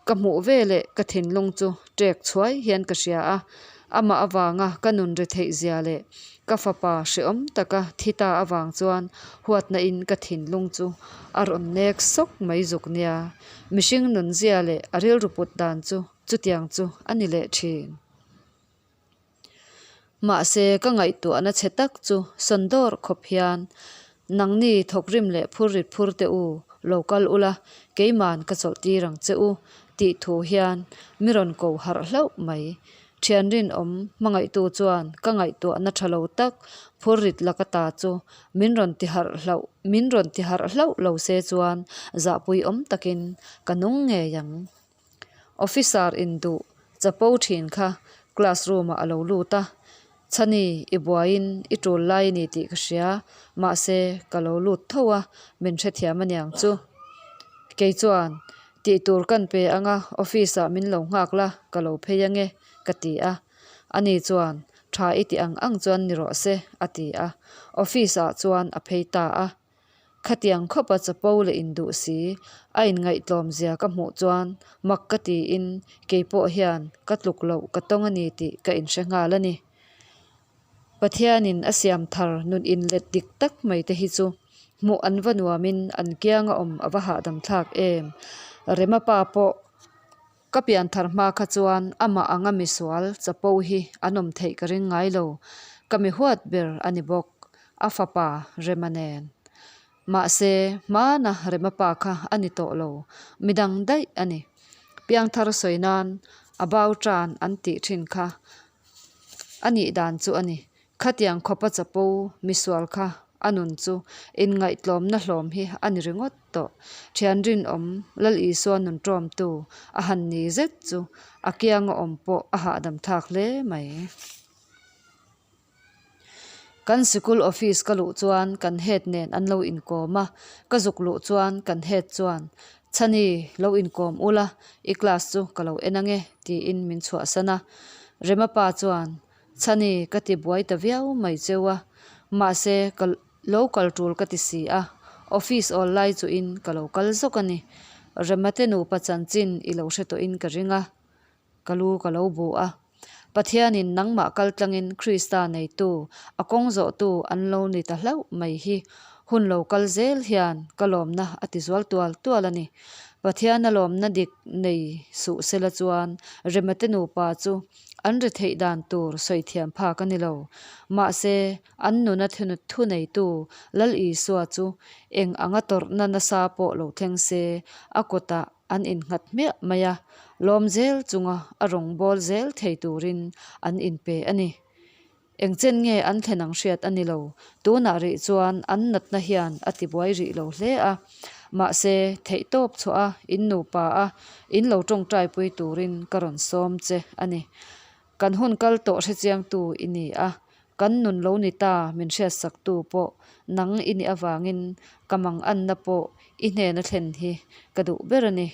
ka hmuh veleh ka thinlung chu ṭek chhuai hian ka hria a, amah avanga ka nun ri theih zia leh ka fapa hrehawm taka thi ta avang chuan huatna in ka thinlung chu a rawn nek sawk mai zuk nia, mihring nun zia leh a rilru put dan chu chutiang chu a ni leh ṭhin. Mahse, ka ngaihtuahna chhe tak chu sawn dawr khawp hian, Nangni thawkrim leh phur rit phur teh u, lo kal ula, keiman ka chawlh tir ang che u, tih thu hian mi rawn ko harh hlauh mai. Thian rinawm hmangaihtu chuan ka ngaihtuahna tha lo tak phur rit laka ta chu min rawn ti harh hlauh min rawn ti harh hlauh lo se chuan zahpui awm takin ka nung ngei ang. Officer induh chapo thin kha class room ah a lo lut a, Chhani i buaiin i tul lai a ni tih ka hria, mahse ka lo lut tho a, min hrethiam aniang chu. Kei chuan tih tur kan pe anga office ah min lo nghak la ka lo phei ange ka ti a, ani chuan tha i ti ang ang chuan ni rawh se a ti a, office ah chuan a phei ta a. Khatiang khawpa chapo leh induh si, a inngaihtlawm zia ka hmuh chuan mak ka tiin kei pawh hian ka tluk loh ka tawng a ni tih ka inhre nghal a ni. Pathianin a siam thar nun inlet dik tak mai te hi chu hmuh an va nuamin an kianga awm a va hahdam thlak em. Rema pa pawh ka pian thar hma kha chuan amah anga misual chapo hi an awm theih ka ring ngai lo, ka mi huat ber a ni bawk. A fapa Rema nen. Mahse, hmana Rema pa kha a ni tawh lo, midang daih a ni. Piangthar sawi nan a bau tan an tih thin kha a nih dan chu a ni. Khatiang khawpa chapo misual kha a nun chu inngaihtlawmna hlawm hi a ni ringawt tawh. Thian rinawm Lal Isua nun tawmtu a han ni zet chu a kianga awm pawh a hahdam thlak hle mai. Kan sikul office ka luh chuan kan head nen an lo inkawm a, ka zuk luh chuan kan head chuan, Chhani, lo inkawm ula, i class chu ka lo en ange, tiin min chhuahsan a. Rema pa chuan, Chhani, ka ti buai ta viau mai cheu a, mahse ka lo kal tul ka ti si a, office awl lai chuhin ka lo kal zawk a ni. Rema te nupa chanchin i lo hre tawhin ka ring a. Ka lu ka lo bu a. Pathianin nangmah kal tlangin Krista neitu, a kawng zawhtu an lo ni ta hlauh mai hi hun lo kal zel hian ka lawmna a ti zual tual tual a ni. Pathiana lawmna dik nei suh sela chuan Remate nupa chu an ri theih dan tur sawi thiam phak a ni lo. Mahse, an nuna thu neitu Lal Isua chu eng anga tawrhna nasa pawh lo thleng se, a kutah An innghat hmiah mai a, lawm zel chunga a rawn bawl zel thei turin an inpe a ni. Engchen nge an thlen ang hriat a ni lo, tunah rih chuan an natna hian a tibuai rih lo hle a, mahse theihtawp chhuah a in nupa a in lo tawngtaipui turin ka rawn sawm che a ni. Kan hun kal tawh hrechiangtu i ni a, kan nun lo ni ta min hriatsaktu pawh nang i nih avangin ka manganna pawh i hnena thlen hi ka duh ber a ni.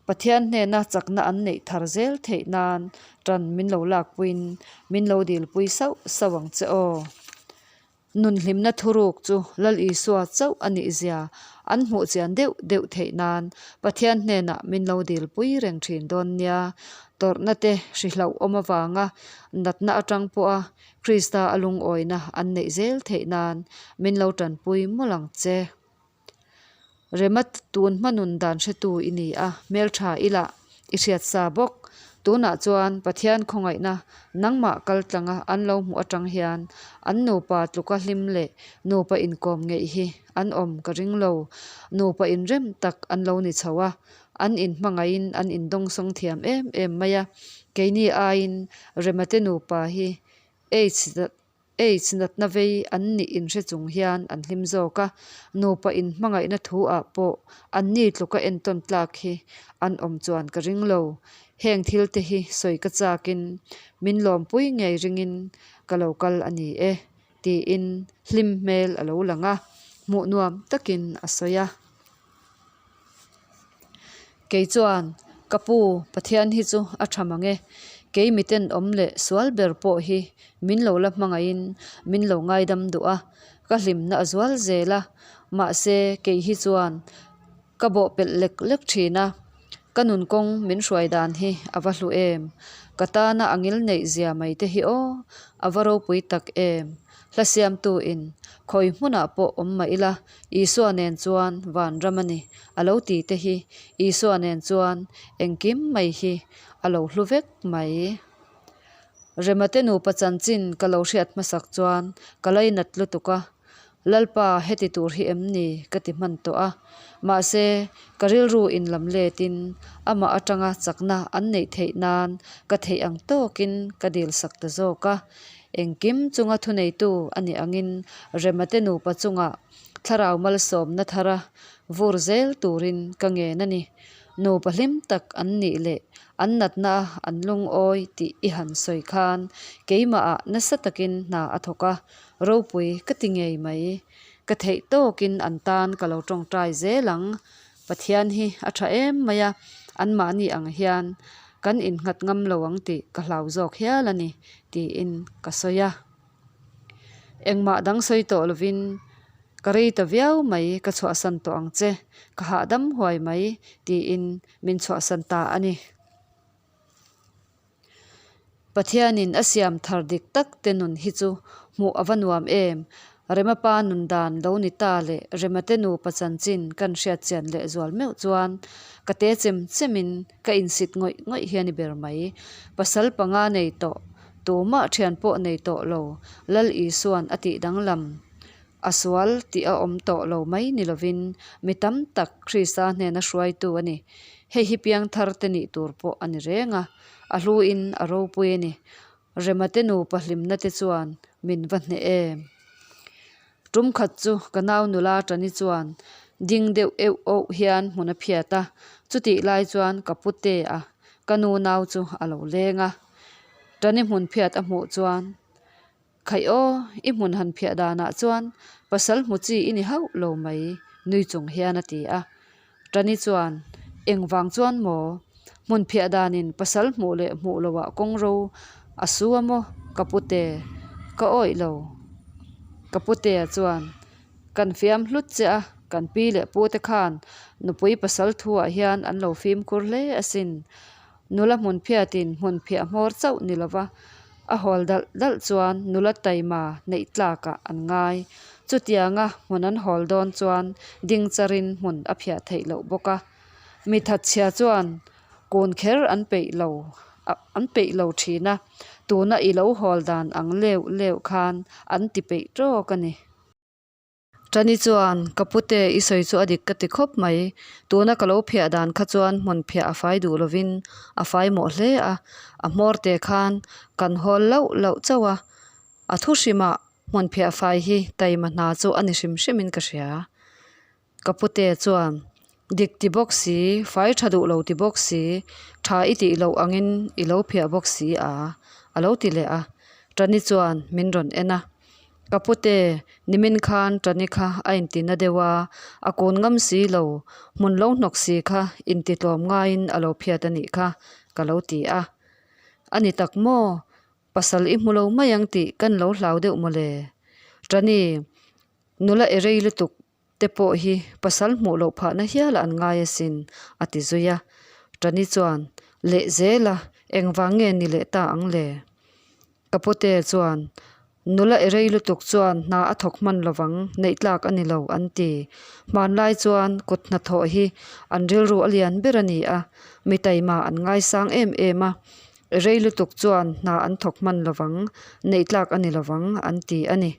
Pathian hnena chakna an neih thar zel theih nan tan min lo lakpuiin min lo dilpui sauh sauh ang che aw. Nun hlimna thuruk chu Lal Isua chauh a nih zia an hmuh chian deuh deuh theih nan Pathian hnenah min lo dilpui reng thin dawn nia. Tawrhna te hri hlauhawm avanga natna atang pawha Krista a lungawina an neih zel theih nan min lo tanpui mawlh ang che. Rema tun hma nun dan hretu i ni a, hmeltha i lah i hriat sa bawk. Tunah chuan Pathian khawngaihna nangmah kal tlanga an lo hmuh atang hian an nupa tluka hlim leh nupa inkawm ngeih hi an awm ka ring lo. Nupa inrem tak an lo ni chho a, an inhmangaihin an indawngsawng thiam em em mai a. Keini aiin Rema te nupa hi Aids Aids natna vei an nih inhre chung hian an hlim zawk a, nupa inhmangaihna thu ah pawh an ni tluka entawn tlak hi an awm chuan ka ring lo. Heng thil te hi sawi ka chakin min lawmpui ngei ringin ka lo kal a ni e, tiin hlim hmel a lo lang a. Hmuh nuam takin a sawi a. Kei chuan, Ka pu, Pathian hi chu a tha mang e. Kei miten awm leh sual ber pawh hi min lo la hmangaihin min lo ngaidam duh a, ka hlimna a zual zel a. Mahse, kei hi chuan Ka bawh pelh lek lek thin a, ka nun kawng min hruai dan hi a va hlu em? Ka tana a ngil neih zia mai te hi aw, a va ropui tak em? Hla siamtu in khawi hmunah pawh awm mah ila, Isua nen chuan van ram a ni, a lo ti te hi Isua nen chuan engkim mai hi a lo hlu vek mai. Remate nupa chanchin ka lo hriat hmasak chuan ka lainat lutuk a, Lalpa, heti tur hi em ni? ka ti hman tawh a. Mahse, ka rilru inlam letin amah atanga chakna an neih theih nan ka theih ang tawkin ka dil sak ta zawk a. Engkim chunga thuneitu a nih angin Remate nupa chungah thlarau malsawmna thara vur zel turin ka ngen a ni. Nupa hlim tak an nih leh an natna an lungawi tih i han sawi khan keimahah nasa takin hna a thawk a, Ropui ka ti ngei mai. Ka theih tawkin an tan ka lo tawngtai zel ang. Pathian hi a tha em mai a, anmahni ang hian kan innghat ngam lo ang tih ka hlau zawk hial a ni, tiin ka sawi a. Engmah dang sawi tawh lovin ka rei ta viau mai, ka chhuahsan tawh ang che, ka hahdam huai mai, tiin min chhuahsan ta a ni. Pathianin a siam thar dik tak te nun hi chu hmuh a va nuam em? Rema pa nun dan lo ni ta leh Rema te nupa chanchin kan hriat chian leh zual meuh chuan ka te chem chemin ka insit ngawih ngawih hi a ni ber mai. Pasal panga nei tawh, tumah thian pawh nei tawh lo Lal Isuan a tih danglam A sual tih a awm tawh lo mai ni lovin mi tam tak Krista hnena hruaitu a ni. Hei hi piangthar te nih tur pawh a ni reng a, a hluin a ropui a ni. Rema te nupa hlimna te chuan min va hneh em? Tum khat chu ka nau nula Tani chuan ding deuh euh auh hian hmun a phiat a, chutih lai chuan ka pute a, ka nu nau chu a lo leng a. Tani hmun phiat a hmuh chuan Khaih aw, i hmun han phiah danah chuan pasal hmu chi i ni hauh lo mai, nui chung hian a ti a. Tani chuan, Engvang chuan maw? Hmun phiah danin pasal hmuh leh hmuh loah kawngro a su a maw? Ka pute, ka awih lo. Ka putea chuan, Kan fiam hlut che a, kan pi leh pute khan nupui pasal thuah hian an lo fimkhur hle asin. Nula hmun phiatin hmun phiah hmawr chauh ni lova a hawl dalh dalh chuan nula taima neih tlakah an ngai. Chutianga hmun an hawl dawn chuan ding charin hmun a phiah theih loh bawk a. Mi thatchhia chuan kun kher an peih lo an peih lo thin a, tuna i lo hawl dan ang leuh leuh khan an ti peih tawk a ni. Tani chuan, Ka pute, i sawi chu a dik ka ti khawp mai. Tuna ka lo phiah dan kha chuan hmun phiah a fai duh lovin a fai mawh hle a, a hmawr te khan kan hawl loh loh chauh a. A thu hrimah hmun phiah fai hi taima hna chu a ni hrim hrimin ka hria. Ka pute chuan, Dik ti bawk si, fai tha duh lo ti bawk si, tha i tih loh angin i lo phiah bawk si a, a lo ti leh a. Tani chuan min rawn en a. Ka pute, nimin khan Tani kha a inti na deuh a, a kun ngam si lo, hmun lo hnawk si kha inti tlawm ngaiin a lo phiat a nih kha, ka lo ti a. A ni tak maw? Pasal i hmu lo mai ang tih kan lo hlau deuh mawle. Tani, nula e rei lutuk te pawh hi pasal hmuh loh phahna hial an ngai asin, a ti zui a. Tani chuan, Leh zel a, engvang nge ni leh ta ang le? Ka pute chuan, Nula e rei lutuk chuan hna a thawk hman lovang, neih tlak a ni lo, an ti. Hmanlai chuan kut hnathawh hi an rilru a lian ber a ni a, mi taima an ngaisang em em a. E rei lutuk chuan hna an thawk hman lovang, neih tlak a ni lovang, an ti a ni.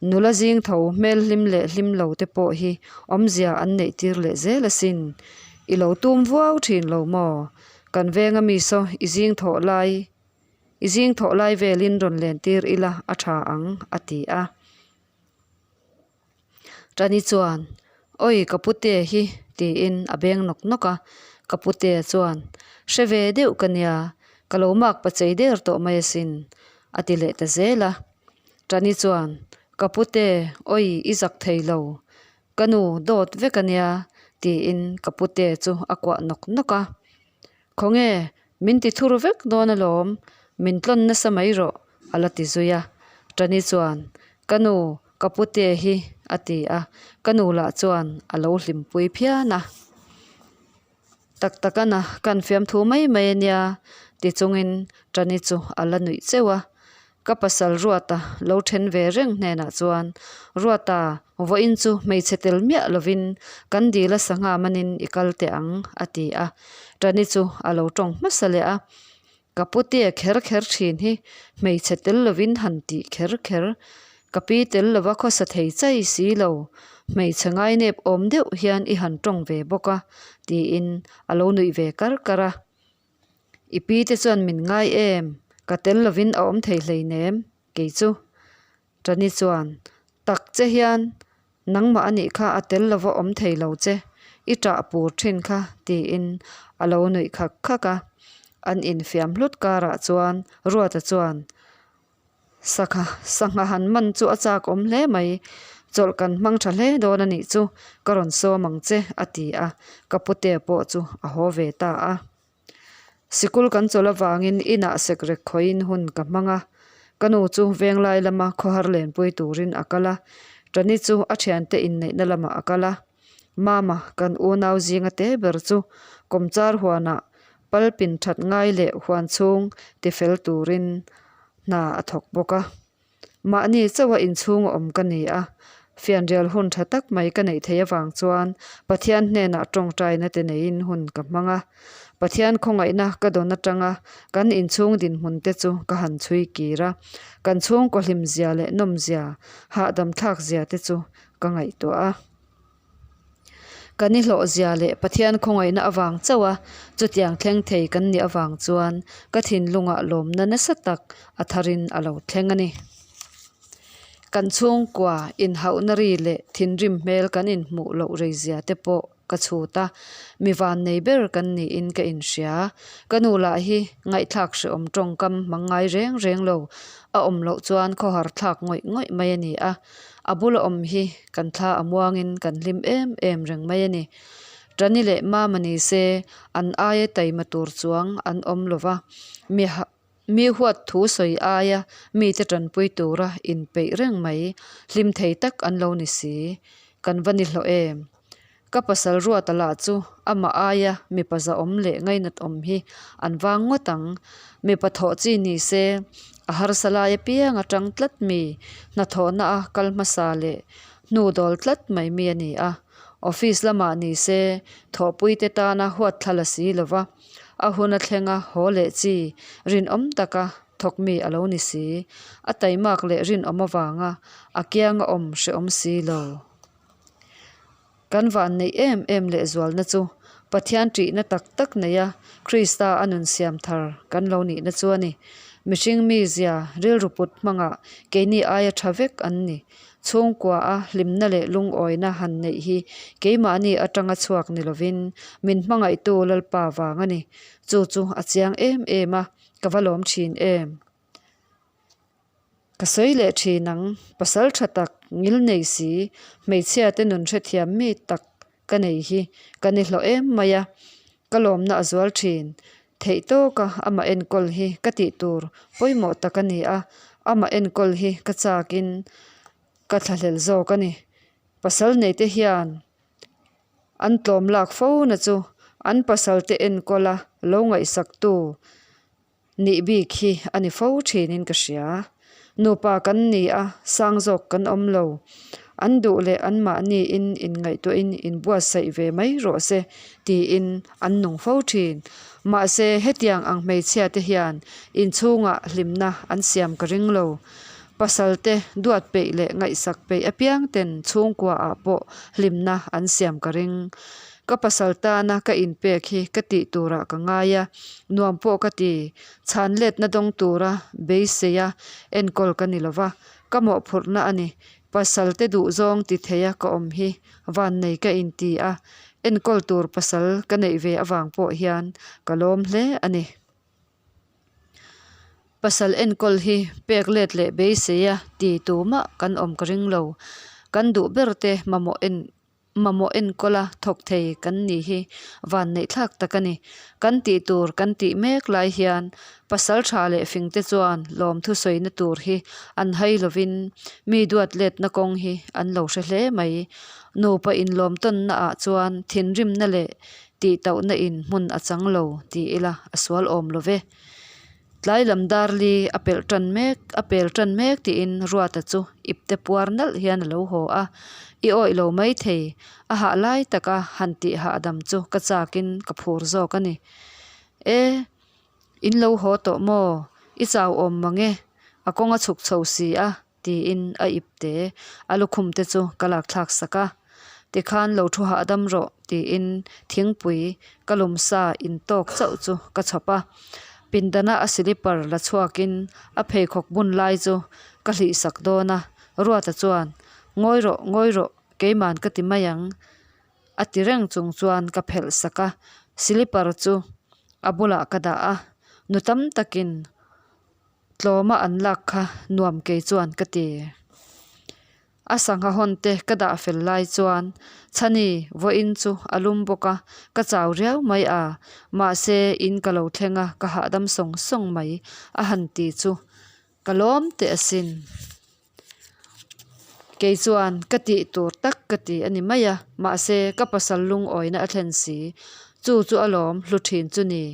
Nula zing tho hmel hlim leh hlim lo te pawh hi awmzia an neih tir leh zel asin. I lo tum vuau thin lo maw? Kan venga mi saw i zing thawh lai i zing thawh lai velin rawn len tir ila a tha ang a ti a. Tani chuan Awi ka pute hi tiin a beng nawk nawk a, ka pute chuan hre ve deuh ka nia ka lo mak pachei der tawh mai asin a ti leh ta zel a. Tani chuan, Ka pute, awi i zak thei lo. Ka nu dawt vek a nia, tiin ka pute chu a kuah nawk nawk a. Khawnge, min ti thur vek dawn alawm, min tlawn nasa mai rawh, a la ti zui a. Tani chuan, Ka nu, ka pute hi, a ti a. Ka nu lah chuan a lo hlimpui phian a. Tak tak a na, kan fiamthu mai mai a nia, ti chungin Tani chu a la nuih cheuh a. Ka pasal Ruata lo then ve reng hnenah chuan, Ruata, vawiin chu hmeichhe tel miah lovin kan dil a sangha manin i kal teh ang, a ti a. Tani chu a lo tawng hmasa leh a. Ka putea kher kher thin hi hmeichhe tel lovin han tih kher kher. Ka pi tel lova khawsa thei chai si lo, hmeichhe ngainep awm deuh hian i han tawng ve bawk a, tiin a lo nuih ve kar kar a. I pi te chuan min ngai em? Ka tel lovin a awm thei hleinem, kei chu. Tani chuan, Tak che hian nangmah a nih kha a tel lova awm thei lo che, i ṭah pur ṭhin kha, tiin a lo nuih khak khak a. An infiam hlut karah chuan Ruata chuan, Sakha, sangha han man chu a chak awm hle mai, chawlh kan hmang ṭha hle dawn a nih chu, ka rawn sawm ang che, a ti a, ka pute pawh chu a haw ve ta a. Sikul kan chawlh avangin inah sekrek khawiin hun ka hmang a, ka nu chu venglai lama khawhar lenpui turin a kal a, Tani chu a thiante inneihna lamah a kal a. Mama, kan unau zinga te ber chu kawmchar huanah palpin that ngai leh huan chhung tifel turin hna a thawk bawk a. Mahni chauha inchhung a awm ka ni a, fianrial hun tha tak mai ka neih theih avang chuan Pathian hnenah tawngtaina te neiin hun ka hmang a. Pathian khawngaihna ka dawn atanga kan inchhung dinhmun te chu ka han chhui kir a, kan chhungkaw hlimzia leh nawmzia, hahdam thlakzia te chu ka ngaihtuah a. Kan i hlawhzia leh Pathian khawngaihna avang chauh a, chutiang thleng thei kan nih avang chuan ka thinlungah lawmna nasa tak a tharin a lo thleng a ni. Kan chhungkua inhauhna ri leh thinrim hmel kan inhmuh loh reizia te pawh ka chhut a, mi vannei ber kan niin ka inhria. Ka nu lah hi ngaihthlak hrehawm tawngkam hmang ngai reng reng lo, a awm loh chuan khawhar thlak ngawih ngawih mai a ni a. A bula awm hi kan thla a muangin kan hlim em em reng mai a ni. Tani leh Mama ni se an aia taima tur chuang an awm lo va, mi mi huat thu sawi aia mite tanpui tura inpeih reng mai hlim thei tak an lo ni si. Kan va ni hlawh em? Ka pasal Ruata lah chu amah aia mipa zahawm leh ngainat awm hi an vang ngawt ang. Mipa thawh chi ni se, a harsa lai apiang atang tlat mi, hnathawhna a kal hmasa leh hnu dawl tlat mai mi a ni a. Office lamah ni se, thawhpuite tana huat thla la si lo va, a hun a thlenga haw leh chi rinawm taka thawk mi a lo ni si. A taimak leh rinawm avanga a kianga awm hrehawm si lo. Kan van neih em em lehzualna chu Pathian ṭihna tak tak neia Krista a nun siam thar kan lo nihna chu a ni. Mihring mizia rilru put hmangah keini aia ṭha vek an ni. Chhungkua a hlimna leh lungawina han neih hi keimahni aṭanga chhuak ni lovin min hmangaihtu Lalpa vang a ni. Chu chu a chiang em em a, ka va lawm ṭhin em. Ka sawi leh thin ang, pasal tha tak, ngil nei si, hmeichhia te nun hrethiam mi tak ka nei hi ka ni hlawh em mai a, ka lawmna a zual thin. Theih tawka amah enkawl hi ka tih tur pawimawh tak a ni a, amah enkawl hi ka chakin ka thlahlel zawk a ni. Pasal nei te hian an tlawm lak fo na chu an pasal te enkawl a lo ngaihsaktu Nih bik hi a ni fo thinin ka hria. Nupa kan ni a, sang zawk kan awm lo. An duh leh anmahniin inngaihtuahin inbuatsaih ve mai rawh se tiin an nung fo thin. Mahse, hetiang ang hmeichhia te hian inchhungah hlimna an siam ka ring lo. Pasal te duat peih leh ngaihsak peih apiang ten chhungkuaah pawh hlimna an siam ka ring. Ka pasal tana ka inpek hi ka tih turah ka ngai a, nuam pawh ka ti. Chhan letna dawng tura beisei a enkawl ka ni lova, ka mawhphurhna a ni. Pasal te duhzawng ti theia ka awm hi vannei ka inti a, enkawl tur pasal ka neih ve avang pawh hian ka lawm hle a ni. Pasal enkawl hi pek let leh beisei a ti tumah kan awm ka ring lo. Kan duh ber te mamawh en. Mamawh enkawla thawk thei kan nih hi vanneihthlak tak a ni. Kan tih tur kan tih mek lai hian pasal tha leh fingte chuan lawmthu sawina tur hi an hai lovin mi duat letna kawng hi an lo hre hle mai. Nupa inlawm tawnna ah chuan thinrimna leh tihtauhna in hmun a chang lo ti ila a sual awm lo ve. Tlai lam dar li a pelh tan mek a pel tan mek tiin Ruata chu ipte puar nalh hian a lo haw a, I awih lo mai thei, a hah lai taka han tih hahdam chu ka chakin ka phur zawk a ni. E, in lo haw tawh maw? I chau awm mang e, a kawng a chhuk chho si a. Tiin a ipte a lukhum te chu ka lak thlak sak a, tikhan lo thu hahdam rawh tiin thingpui ka lum sa in tawk chauh chu ka chhawp a, pindana a silipar la chhuakin a pheikhawk bun lai chu ka hlih sak dawn a, Ruata chuan Ngawi rawh, ngawi rawh, keiman ka ti mai ang a ti reng chung chuan ka phelh sak a, silipar chu a bulah ka dah a, nu tam takin Tlawma an lak kha nuam kei chuan ka ti. A sangha hawn te ka dah fel lai chuan Chhani vawiin chu a lum bawk a, ka chau riau mai a, mahse in ka lo thleng a, ka hahdam sawng sawng mai a han ti chu ka lawm teh asin. Kei chuan ka tih tur tak ka ti a ni mai a, mahse ka pasal lungawina a thlen si. Chu chu alawm hlu thin chu ni.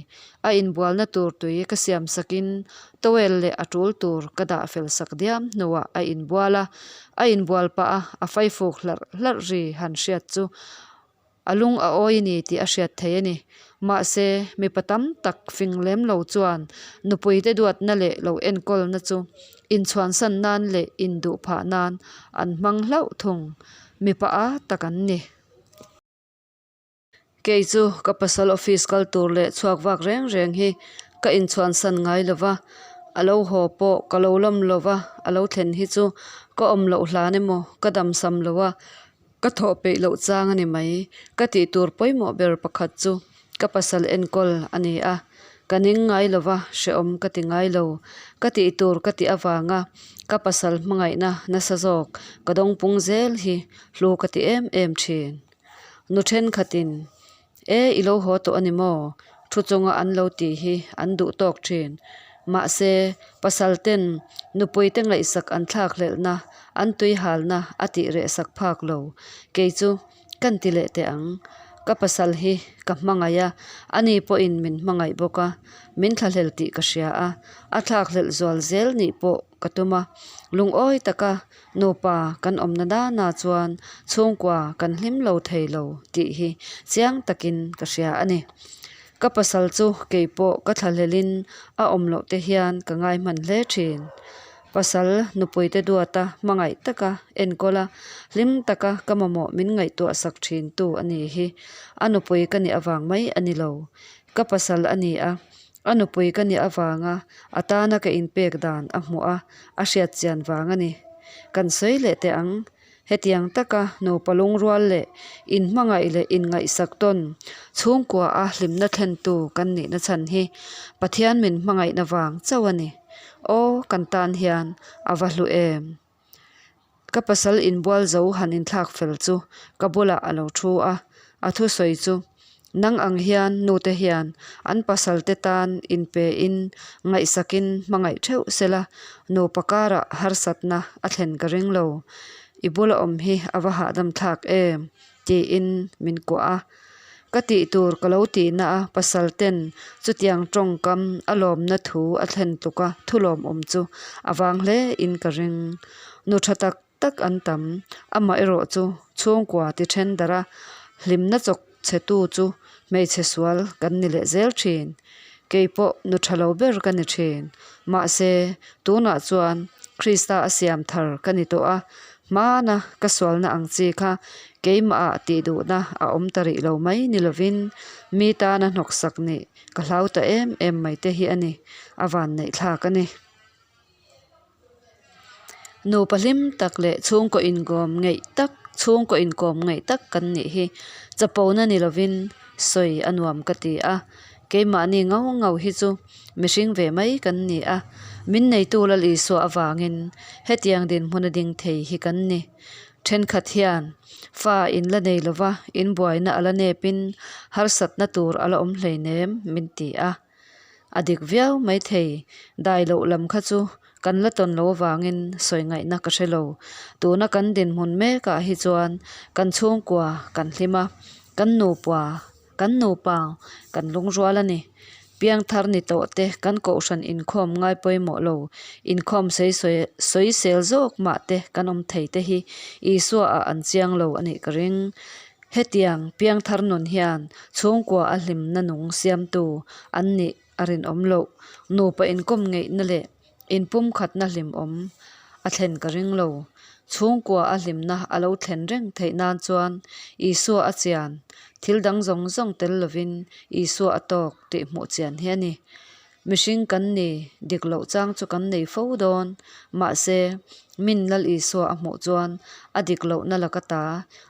A inbualna tur tui ka siam sakin towel leh a tul tur ka dah fel sak diam hnuah a inbual a, a inbual pah a a faifuk hlarh hlarh ri han hriat chu A lung a awi a ni tih a hriat thei a ni. Mahse, mipa tam tak fing lem lo chuan nupuite duatna leh lo enkawlna chu inchhuansan nan leh induh phah nan an hmang hlauh thung. Mipa a tak an ni. Kei chu ka pasal office kal tur leh chhuak vak reng reng hi ka inchhuansan ngai lo va, a lo haw pawh ka lo lawm lo va, a lo thlen hi chu ka awm loh hlan emaw ka damsam lo a, Ka thawh peih loh chang a ni mai. Ka tih tur pawimawh ber pakhat chu ka pasal enkawl a ni a. Ka ning ngai lo va, hrehawm ka ti ngai lo. Ka tih tur ka tih avanga ka pasal hmangaihna nasa zawk ka dawngpung zel hi hlu ka ti em em thin. Nu thenkhatin E, i lo haw tawh a ni maw? Thu chunga an lo tih hi an duh tawk thin. Mahse, pasal ten nupuite ngaihsak an thlak hlelhna, an tui halna a tih reh sak phak lo. Kei chu kan ti leh teh ang. Ka pasal hi ka hmangaih a, ani pawhin min hmangaih bawk a, min thlahlel tih ka hria a, a thlak hlelh zual zel nih pawh ka tum a, lungawi taka nupa kan awmna dana chuan chhungkua kan hlim lo thei lo tih hi chiang takin ka hria a ni. Ka pasal chu kei pawh ka thlahlelin a awm loh te hian ka ngai hman hle thin. Pasal nupuite duata hmangaih taka enkawl a, hlim taka ka mamawh min ngaihtuah sak thin tu a ni hi. A nupui ka nih avang mai a ni lo. Ka pasal a ni a, A nupui ka nih avanga a tana ka inpek dan a hmuh a, a hriat chian vang a ni. Kan sawi leh teh ang, hetiang taka nupa lungrual leh inhmangaih leh inngaihsak tawn chhungkua a hlimna thlentu kan nihna chhan hi Pathian min hmangaihna vang chauh a ni. Aw, kan tan hian a va hlu em! Ka pasal inbual zo han inthlak fel chu ka bulah a lo thu a, a thusawi chu, Nang ang hian nute hian an pasal te tan inpe in ngaihsakin hmangaih theuh sela, nupa karah harsatna a thlen ka ring lo. I bula awm hi a va hahdam thlak em? tiin min kuah a. Ka tih tur ka lo tihna a pasal ten chutiang tawngkam a lawmna thu a thlen tluk a thu lawmawm chu a vang hle in ka ring. Nu tha tak tak an tam, amah erawh chu chhungkua ti then darh a hlimna chawk chhe tu chu hmeichhe sual kan ni leh zel thin. Kei pawh nu tha lo ber ka ni thin. Mahse, tunah chuan Krista a siam thar ka ni tawh a, hmana ka sualna ang chi kha keimahah tih duhna a awm ta rih lo mai ni lovin mi tana hnawksak nih ka hlau ta em em mai te hi a ni, a vanneih thlak a ni. Nupa hlim tak leh chhungkaw inkawm ngeih tak chhungkaw inkawm ngeih tak kan nih hi chapona ni lovin sawi a nuam ka ti a, keimahni ngau ngau hi chu mihring ve mai kan ni a, min neitu Lal Isua avangin hetiang dinhmuna ding thei hi kan ni. Thenkhat hian fa in la nei lova, in buaina a la nepin harsatna tur a la awm hleinem min ti a. A dik viau maithei, dai loh lam kha chu kan la tawn lo avangin sawi ngaihna ka hre lo. Tuna kan dinhmun mekah hi chuan kan chhungkua kan hlim a, kan nupa kan nupa kan lungrual a ni. Piangthar ni tawh te kan kohhran inkhawm ngai pawimawh lo, inkhawm sawisel zawk mah te kan awm thei te hi Isua ah an chiang lo a nih ka ring. Hetiang piangthar nun hian chhungkua a hlimna nung siamtu an nih a rinawm loh. Nupa inkawm ngeihna leh inpumkhatna hlimawm a thlen ka ring lo. Chhungkua a hlimna a lo thlen reng theih nan chuan Isua a chian, thil dang zawng zawng tel lovin Isua a tawk tih hmuh chian hi a ni. Mihring kan ni, dik loh chang chu kan nei fo dawn. Mahse, min Lal Isua a hmuh chuan a dik lohna laka ta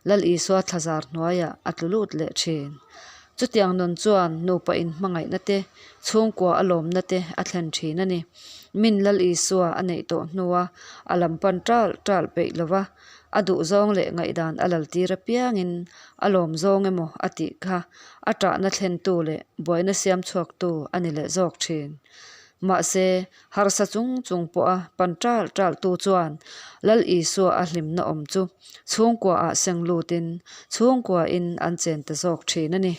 Lal Isua thlazar hnuaiah a tlu lut leh thin. Chutiang nun chuan nupa inhmangaihna te, chhungkua a lawmna te a thlen thin a ni. Min Lal Isua a neih tawh hnua a lam pan ṭalh ṭalh peih lova, a duhzawng leh ngaihdan a laltir apiangin a lawm zawng emaw a tih kha a ṭahna thlentu leh buaina siam chhuaktu a ni leh zawk ṭhin. Mahse, harsa chung chung pawha pan ṭalh ṭalhtu chuan Lal Isua a hlimna awm chu chhungkuaah seng lutin chhungkuain an chen ta zawk ṭhin a ni.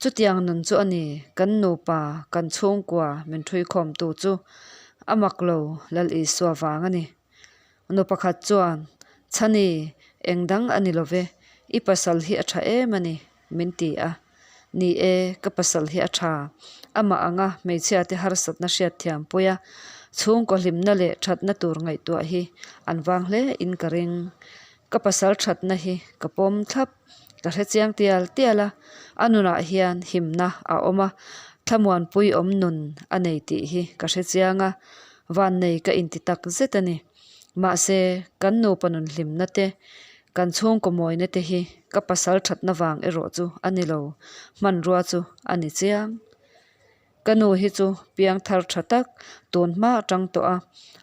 Chutiang nun chu a ni, kan nupa, kan chhungkua min ṭhuikhawmtu chu a mak lo Lal Isua vang a ni. Nu pakhat chuan, Chhani, eng dang a ni lo ve, i pasal hi a ṭha em a ni, min ti a. Ni e, ka pasal hi a ṭha. Amah anga hmeichhiate harsatna hriatthiam pui a, chhungkaw hlimna leh ṭhatna tur ngaihtuah hi an vang hle in ka ring. Ka pasal ṭhatna hi ka pawm thlap. Ka hre chiang tial tial a, a nunah hian himna a awm a, thlamuanpui awm nun a nei tih hi ka hre chiang a, vannei ka inti tak zet a ni. Mahse, kan nupa nun hlimna te, kan chhungkaw mawina te hi ka pasal thatna vang erawh chu a ni lo, hmanrua chu a ni chiang. Ka nu hi chu piang thar tha tak tun hma atang tawh a,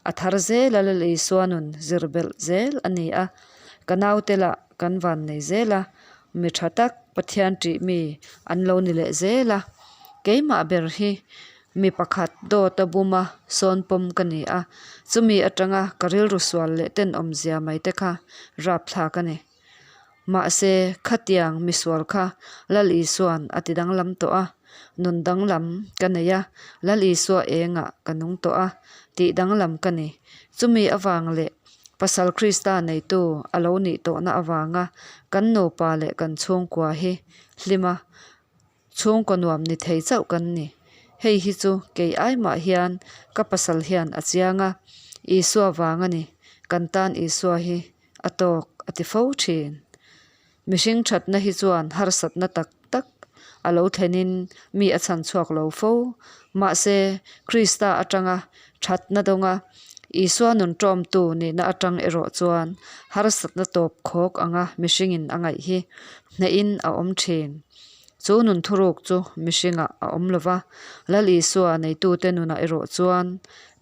a thar zel a Lal Isua nun zir belh zel a ni a, ka naute lah kan van nei zel a, mi tha tak Pathian ṭih mi an lo ni leh zel a, keimah ber hi mi pakhat dawt a bum a sawn pawm ka ni a, chumi atanga ka rilru sual leh tenawmzia mai te kha rapthlak a ni. Mahse, khatiang misual kha Lal Isua'n a ti danglam tawh a, nun danglam ka nei a, Lal Isua engah ka nung tawh a, tih danglam ka ni. Chumi avang leh Pasal Krista neitu a lo nih tawhna avanga kan nupa leh kan chhungkua hi hlim a, Chhungkaw nuam ni thei chauh kan ni. Hei hi chu kei ai mah hian ka pasal hian a chiang a, Isua vang a ni, kan tan Isua hi a tawk a ti fo thin. Mihring thatna hi chuan harsatna tak tak a lo thlenin mi a chhan chhuak lo fo. Mahse, Krista atanga thatna dawnga Isua nun tawmtu nihna atang erawh chuan harsatna tawp khawk anga mihringin a ngaih hi hnehin a awm thin. Chu nun thuruk chu mihringah a awm lo va, Lal Isua neitute nunah erawh chuan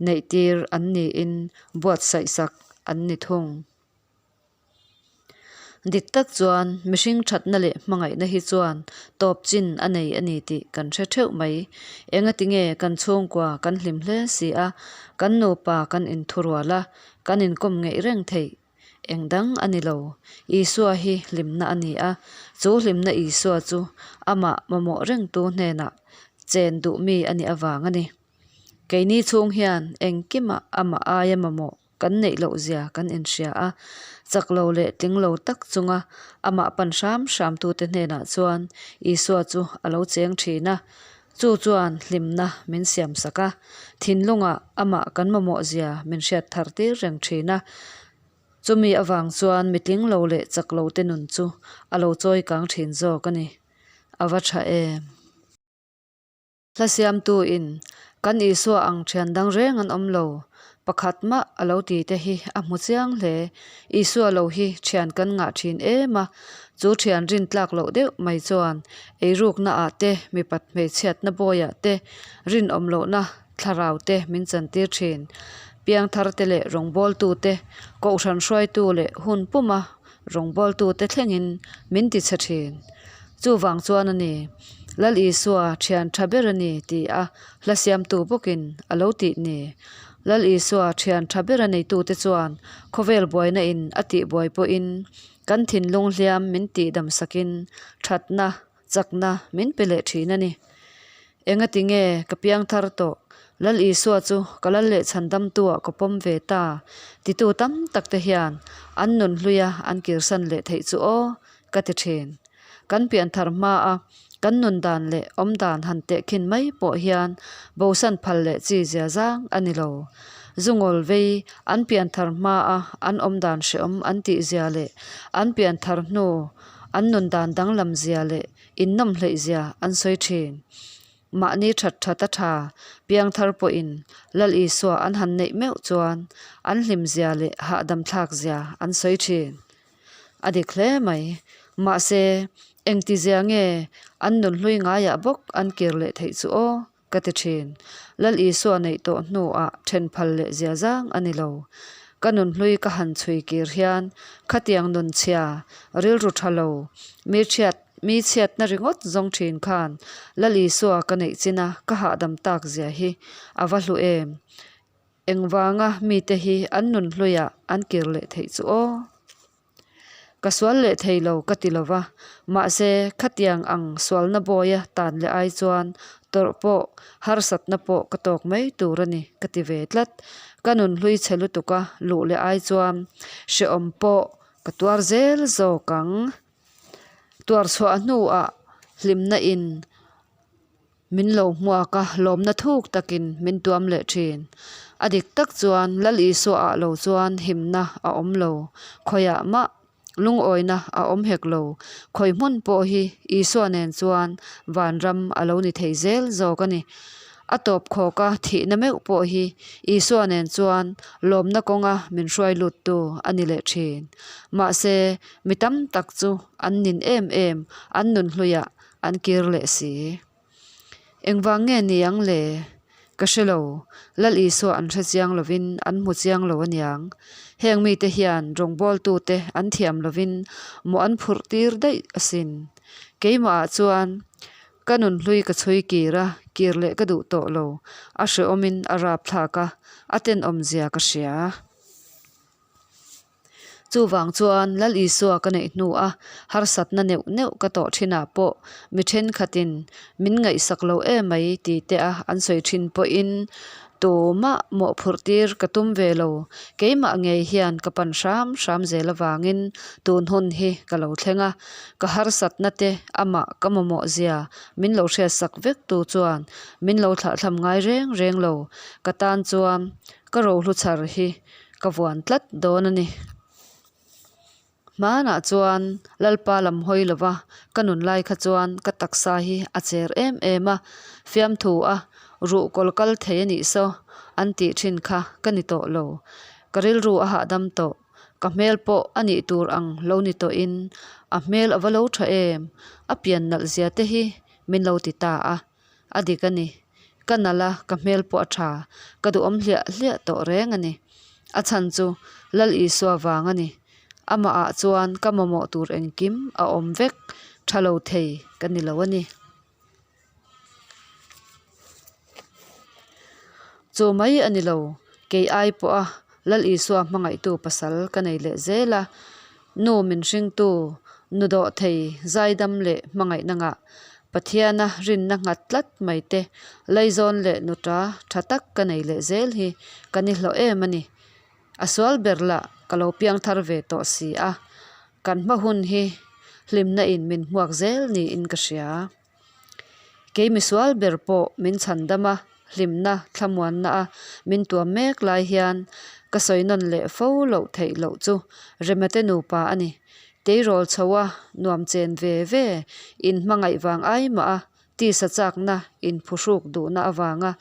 neihtir an niin buatsaihsak an ni thung. Dik tak chuan mihring thatna leh hmangaihna hi chuan tawp chin a nei a ni tih kan hre theuh mai. Engatinge kan chhungkua kan hlim hle si a, kan nupa kan inthurual a, kan inkawm ngeih reng theih Eng dang a ni lo. Isua hi hlimna a ni a, chu hlimna Isua chu amah mamawh rengtu hnenah chen duh mi a nih avang a ni. Keini chhung hian engkimah amah aia mamawh kan neih loh zia kan inhria a, chak lo leh tling lo tak chunga amah pan hram hramtute hnenah chuan Isua chu a lo cheng thin a. Chu chuan hlimna min siam sak a, thinlungah amah kan mamawh zia min hriat thar tir reng thin a. Chumi avang chuan mitling lo leh chak lo te nun chu a lo chawi kang thin zawk a ni. A va tha em? Hla siamtu in kan Isua ang thian dang reng an awm lo, pakhat mah a lo ti te hi a hmu chiang hle. Isua lo hi thian kan ngah thin em a, chu thian rin tlak loh deuh mai chuan eirukna ah te, mipat hmeichhiatna bawiah te, rinawm lohna thlarau te min chantir thin. Piangtharte leh rawngbawltute, kohhran hruaitu leh hun puma rawngbawltute thlengin min ti chhe thin. Chuvang chuan a ni, Lal Isua thian tha ber a ni ti a hla siamtu bawkin a lo tih ni. Lal Isua thian tha ber a neitute chuan khawvel buaina in a tihbuai pawhin kan thinlung hliam min tihdam sakin thatna chakna min pe leh thin a ni. Engati nge ka piang thar tawh? Lal Isua chu ka lal leh chhandamtuah ka pawm ve ta titu tam tak te hian an nun hluia an kirsan leh theih chu aw ka ti thin. Kan pian thar hmaa kan nun dan leh awm dan han tehkhin mai pawh hian bosan phal leh chi zia zang a ni lo. Zungawl vei an pian thar hmaa an awm dan hrehawm an tih zia leh an pian thar hnu an nun dan danglam zia leh innawm hleih zia an sawi thin. Mahni that that a tha piangthar pawhin Lal Isua an han neih meuh chuan an hlim zia leh hahdam thlak zia an sawi thin. A dik hle mai. Mahse, engti zia nge an nun hlui ngaiah bawk an kir leh theih chu aw? Ka ti thin. Lal Isua neih tawh hnuah then phal leh zia zang a ni lo. Ka nun hlui ka han chhui kir hian khatiang nun chhia, rilru tha lo, mi chhiat mi chhiatna ringawt zawng thin khan Lal Isua ka neih china ka hahdam tak zia hi a va hlu em. Engvanga mite hi an nun hluiah an kir leh theih chu aw. Ka sual leh thei lo ka ti lo va, mahse khatiang ang sualna bawia tan leh ai chuan tawrh pawh harsatna pawh ka tawk mai tur a ni ka ti ve tlat. Ka nun hlui chhe lutuk a luh leh ai chuan hrehawm pawh ka tuar zel zawk ang. Tuar chhuah hnuah hlimna in. Min lo hmuak a, lawmna thuk takin min tuam leh thin. A dik tak chuan Lal Isua ah lo chuan himna a awm lo, khawiah mah lungawina a awm hek lo. Khawi hmun pawh hi Isua nen chuan vanram a lo ni thei zel zawk a ni. A tawp khawka thihna meuh pawh hi Isua nen chuan lawmna kawnga min hruai luttu a ni leh thin. Mahse, mi tam tak chu an nin em em, an nunhluiah An kir leh si. Engvang nge ni ang le? Ka hre lo. Lal Isua an hre chiang lovin an hmu chiang lo aniang. Heng mite hian rawngbawltute an thiam lovin maw an phurh tir daih asin. Keimahah chuan ka nunhlui ka chhui kir a, kir leh ka duh tawh lo. A hrehawmin a rapthlak a, a tenawmzia ka hria. Chuvang chuan Lal Isua ka neih hnu a harsatna neuh neuh ka tawh thinah pawh mi thenkhatin min ngaihsak lo emai ti te a an sawi thin pawhin tumah mawhphurh tir ka tum ve lo. Keimah ngei hian ka pan hram hram zel avangin tun hun hi ka lo thleng a, ka harsatna te amah ka mamawh zia min lo hriatsak vek tu chuan min lo thlahthlam ngai reng reng lo. Ka tan chuan ka rohlu chhar hi Ka vuan tlat dawn a ni. Hmanah chuan Lalpa lam hawi lova ka nun lai kha chuan ka taksa hi a cher em em a, fiamthu a ruh kawl kal thei a nih saw an tih thin kha ka ni tawh lo. Ka rilru a hahdam tawh, ka hmel pawh a nih tur ang lo ni tawhin a hmel a va lo tha em, a pian nalh zia te hi min lo ti ta a. A dik a ni. Ka nalh a, ka hmel pawh a tha. Ka duhawm hliah hliah tawh reng a ni. A chhan chu Lal Isua vang a ni. Amahah chuan ka mamawh tur engkim a awm vek tha lo thei ka ni lo a ni. Chu mai a ni lo, kei ai pawha Lal Isua hmangaihtu pasal ka nei leh zel a, Nu min hringtu, nu dawh thei, zaidam leh hmangaihna ngah, Pathiana rinna nghat tlat mai te, laizawn leh nuta tha tak ka nei leh zel hi ka ni hlawh em a ni. A sual ber lah ka lo piang thar ve tawh si a, kan hma hun hi hlimna in min hmuak zel niin ka hria. Kei misual ber pawh min chhandam a, hlimna, thlamuanna a min tuam mek lai hian ka sawi nawn leh fo loh theih loh chu Remate nupa a ni. Teirawl chho a nuam chen ve ve, in hmangaih vang ai mah a, tisa chakna in phuhruk duhna avanga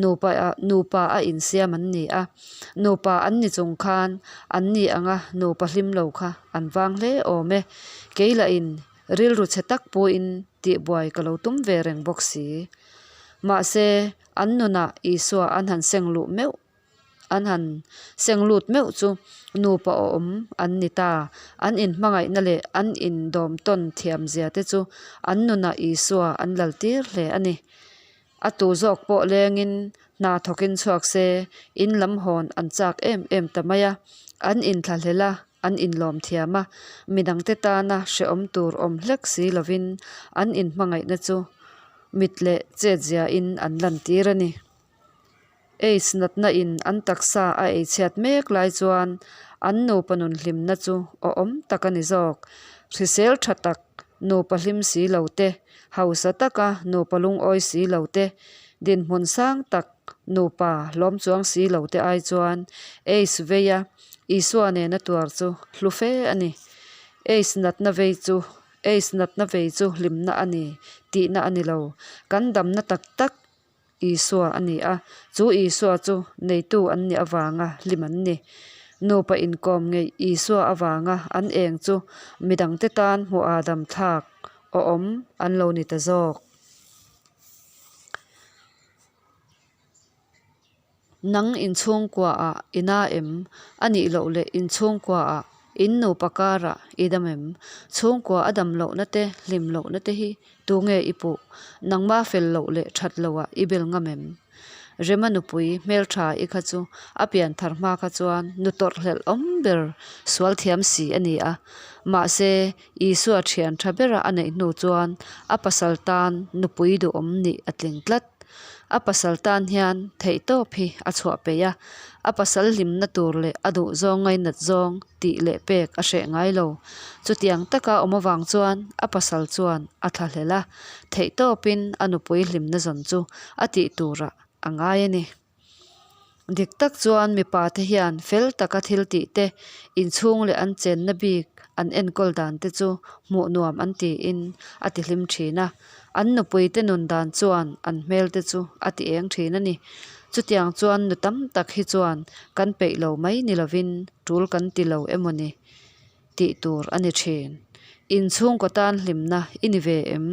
nupa nupa a insiam an ni a. Nupa an ni chung khan an ni anga nupa hlim lo kha an vang hle awm e. Kei lah in Rilru chhe tak puiin tihbuai ka lo tum ve reng bawk si. Mahse, an nunah Isua an han seng luh meuh an han seng lut meuh chu nupa awm an ni ta. An inhmangaihna leh an indawmtawn thiamzia te chu an nunah Isua an lal tir hle a ni. A tu zawk pawh lengin hna thawkin chhuak se, in lam hawn an chak em em ta mai a. An inthlahlel a, an inlawm thiam a, midangte tana hrehawm tur awm hlek si lovin an inhmangaihna chu mit leh chetziain an lantir a ni. Aids natna in an taksa a ei chhiat mek lai chuan an nupa nun hlimna chu awhawm tak a ni zawk. Hrisel tha tak nupa hlim si lo te, hausa taka nupa lungawi si lo te, dinhmun sang tak nupa lawm chuang si lo te ai chuan Aids veia Isua nena tuar chu hlu fe a ni. Aids natna vei chu Aids natna vei chu hlimna a ni tihna a ni lo. Kan damna tak tak Isua a ni a, chu Isua chu neitu an nih avanga hlim an ni. Nupa inkawm ngeih Isua avanga an eng chu midangte tan hmuh adam thlak awhawm an lo ni ta zawk. Nang inchhungkuaah i na em? A nih loh leh inchhungkuaah in nupa karah i dam em? Chhungkua a dam lohna te, hlim lohna te hi tunge i puh? Nangma fel loh leh that loah i bel ngam em? Rema nupui hmeltha i kha chu a pian thar hma kha chuan nu tawrh hlelh awm ber sual thiam si a ni a. Mahse, Isua thian tha bera a neih hnu chuan a pasal tan nupui duhawm nih a tling tlat. A pasal tan hian theihtawp hi a chhuah peih a, a pasal hlimna tur leh a duh zawng ngainat zawng tih leh pek a hreh ngai lo. Chutiang taka awm avang chuan a pasal chuan a thlahlel a, theihtawpin a nupui hlimna zawn chu a tih turah a ngai a ni. Dik tak chuan mipa te hian fel taka thil tih te, inchhung leh an chenna bik an enkawl dan te chu hmuh nuam an tiin a ti hlim thin a. An nupui te nun dan chuan an hmel te chu a ti eng thin a ni. Chutiang chuan nu tam tak hi chuan kan peih lo mai ni lovin tul kan ti lo emaw ni tih tur a ni thin. Inchhungkaw tan hlimna i ni ve em?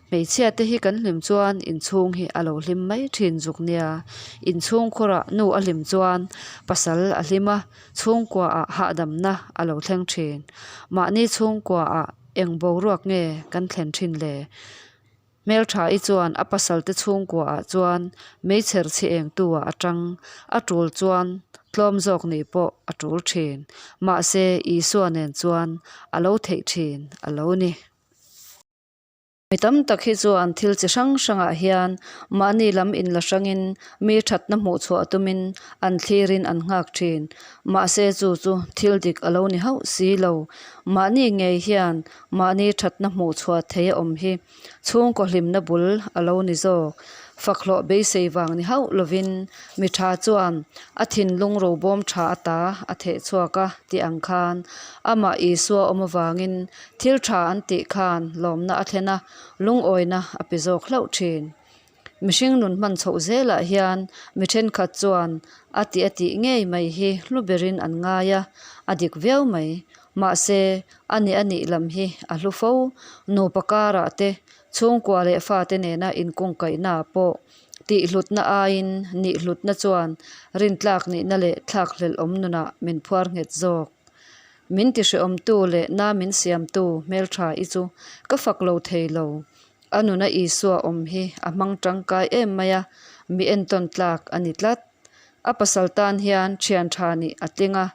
Hmeichhia te hi kan hlim chuan inchhung hi a lo hlim mai thin zuk nia. Inchhungkhurah nu a hlim chuan pasal a hlim a, chhungkuaah hahdamna a lo thleng thin. Mahni chhungkuaah eng boruak nge kan thlen thin le? Hmeltha-i chuan a pasalte chhungkuaah chuan meichher chhi engtu-ah a tang, a tul chuan tlawm zawk nih pawh a tul thin. Mahse, Isua nen chuan a lo theih thin a lo ni. Mi tam tak hi chuan thil chi hrang hrangah hian mahni lam inla hrangin mi thatna hmuh chhuah tumin an thlirin an nghak thin. Mahse, chu chu thil dik a lo ni hauh si lo. Mahni ngei hian mahni thatna hmuh chhuah thei a awm hi Chhungkaw hlimna bul a lo ni zawk. Fakhlawh beisei vang ni hauh lovin mi tha chuan a thinlung robawm tha ata a theh chhuak a tih ang khan amah Isua awm avangin thil tha an tih khan lawmna a thlen a, lungawina a pe zawk hlauh thin. Mihring nun hman chhoh zelah hian mi thenkhat chuan a tih a tih ngei mai hi hlu berin an ngai a, a dik viau mai. Mahse, a nih a nih lam hi a hlu fo. Nupa karah te, chhungkua leh fate nena inkungkaihnaah pawh tihhlutna aiin nihhlutna chuan rintlak nihna leh thlakhlelh awm nunah min phuar nghet zawk. Min tihrehawmtu leh na min siamtu hmeltha i chu ka fak lo thei lo. A nuna Isua awm hi a hmang tangkai em mai a, mi entawn tlak a ni tlat. A pasal tan hian thian tha nih a tling a,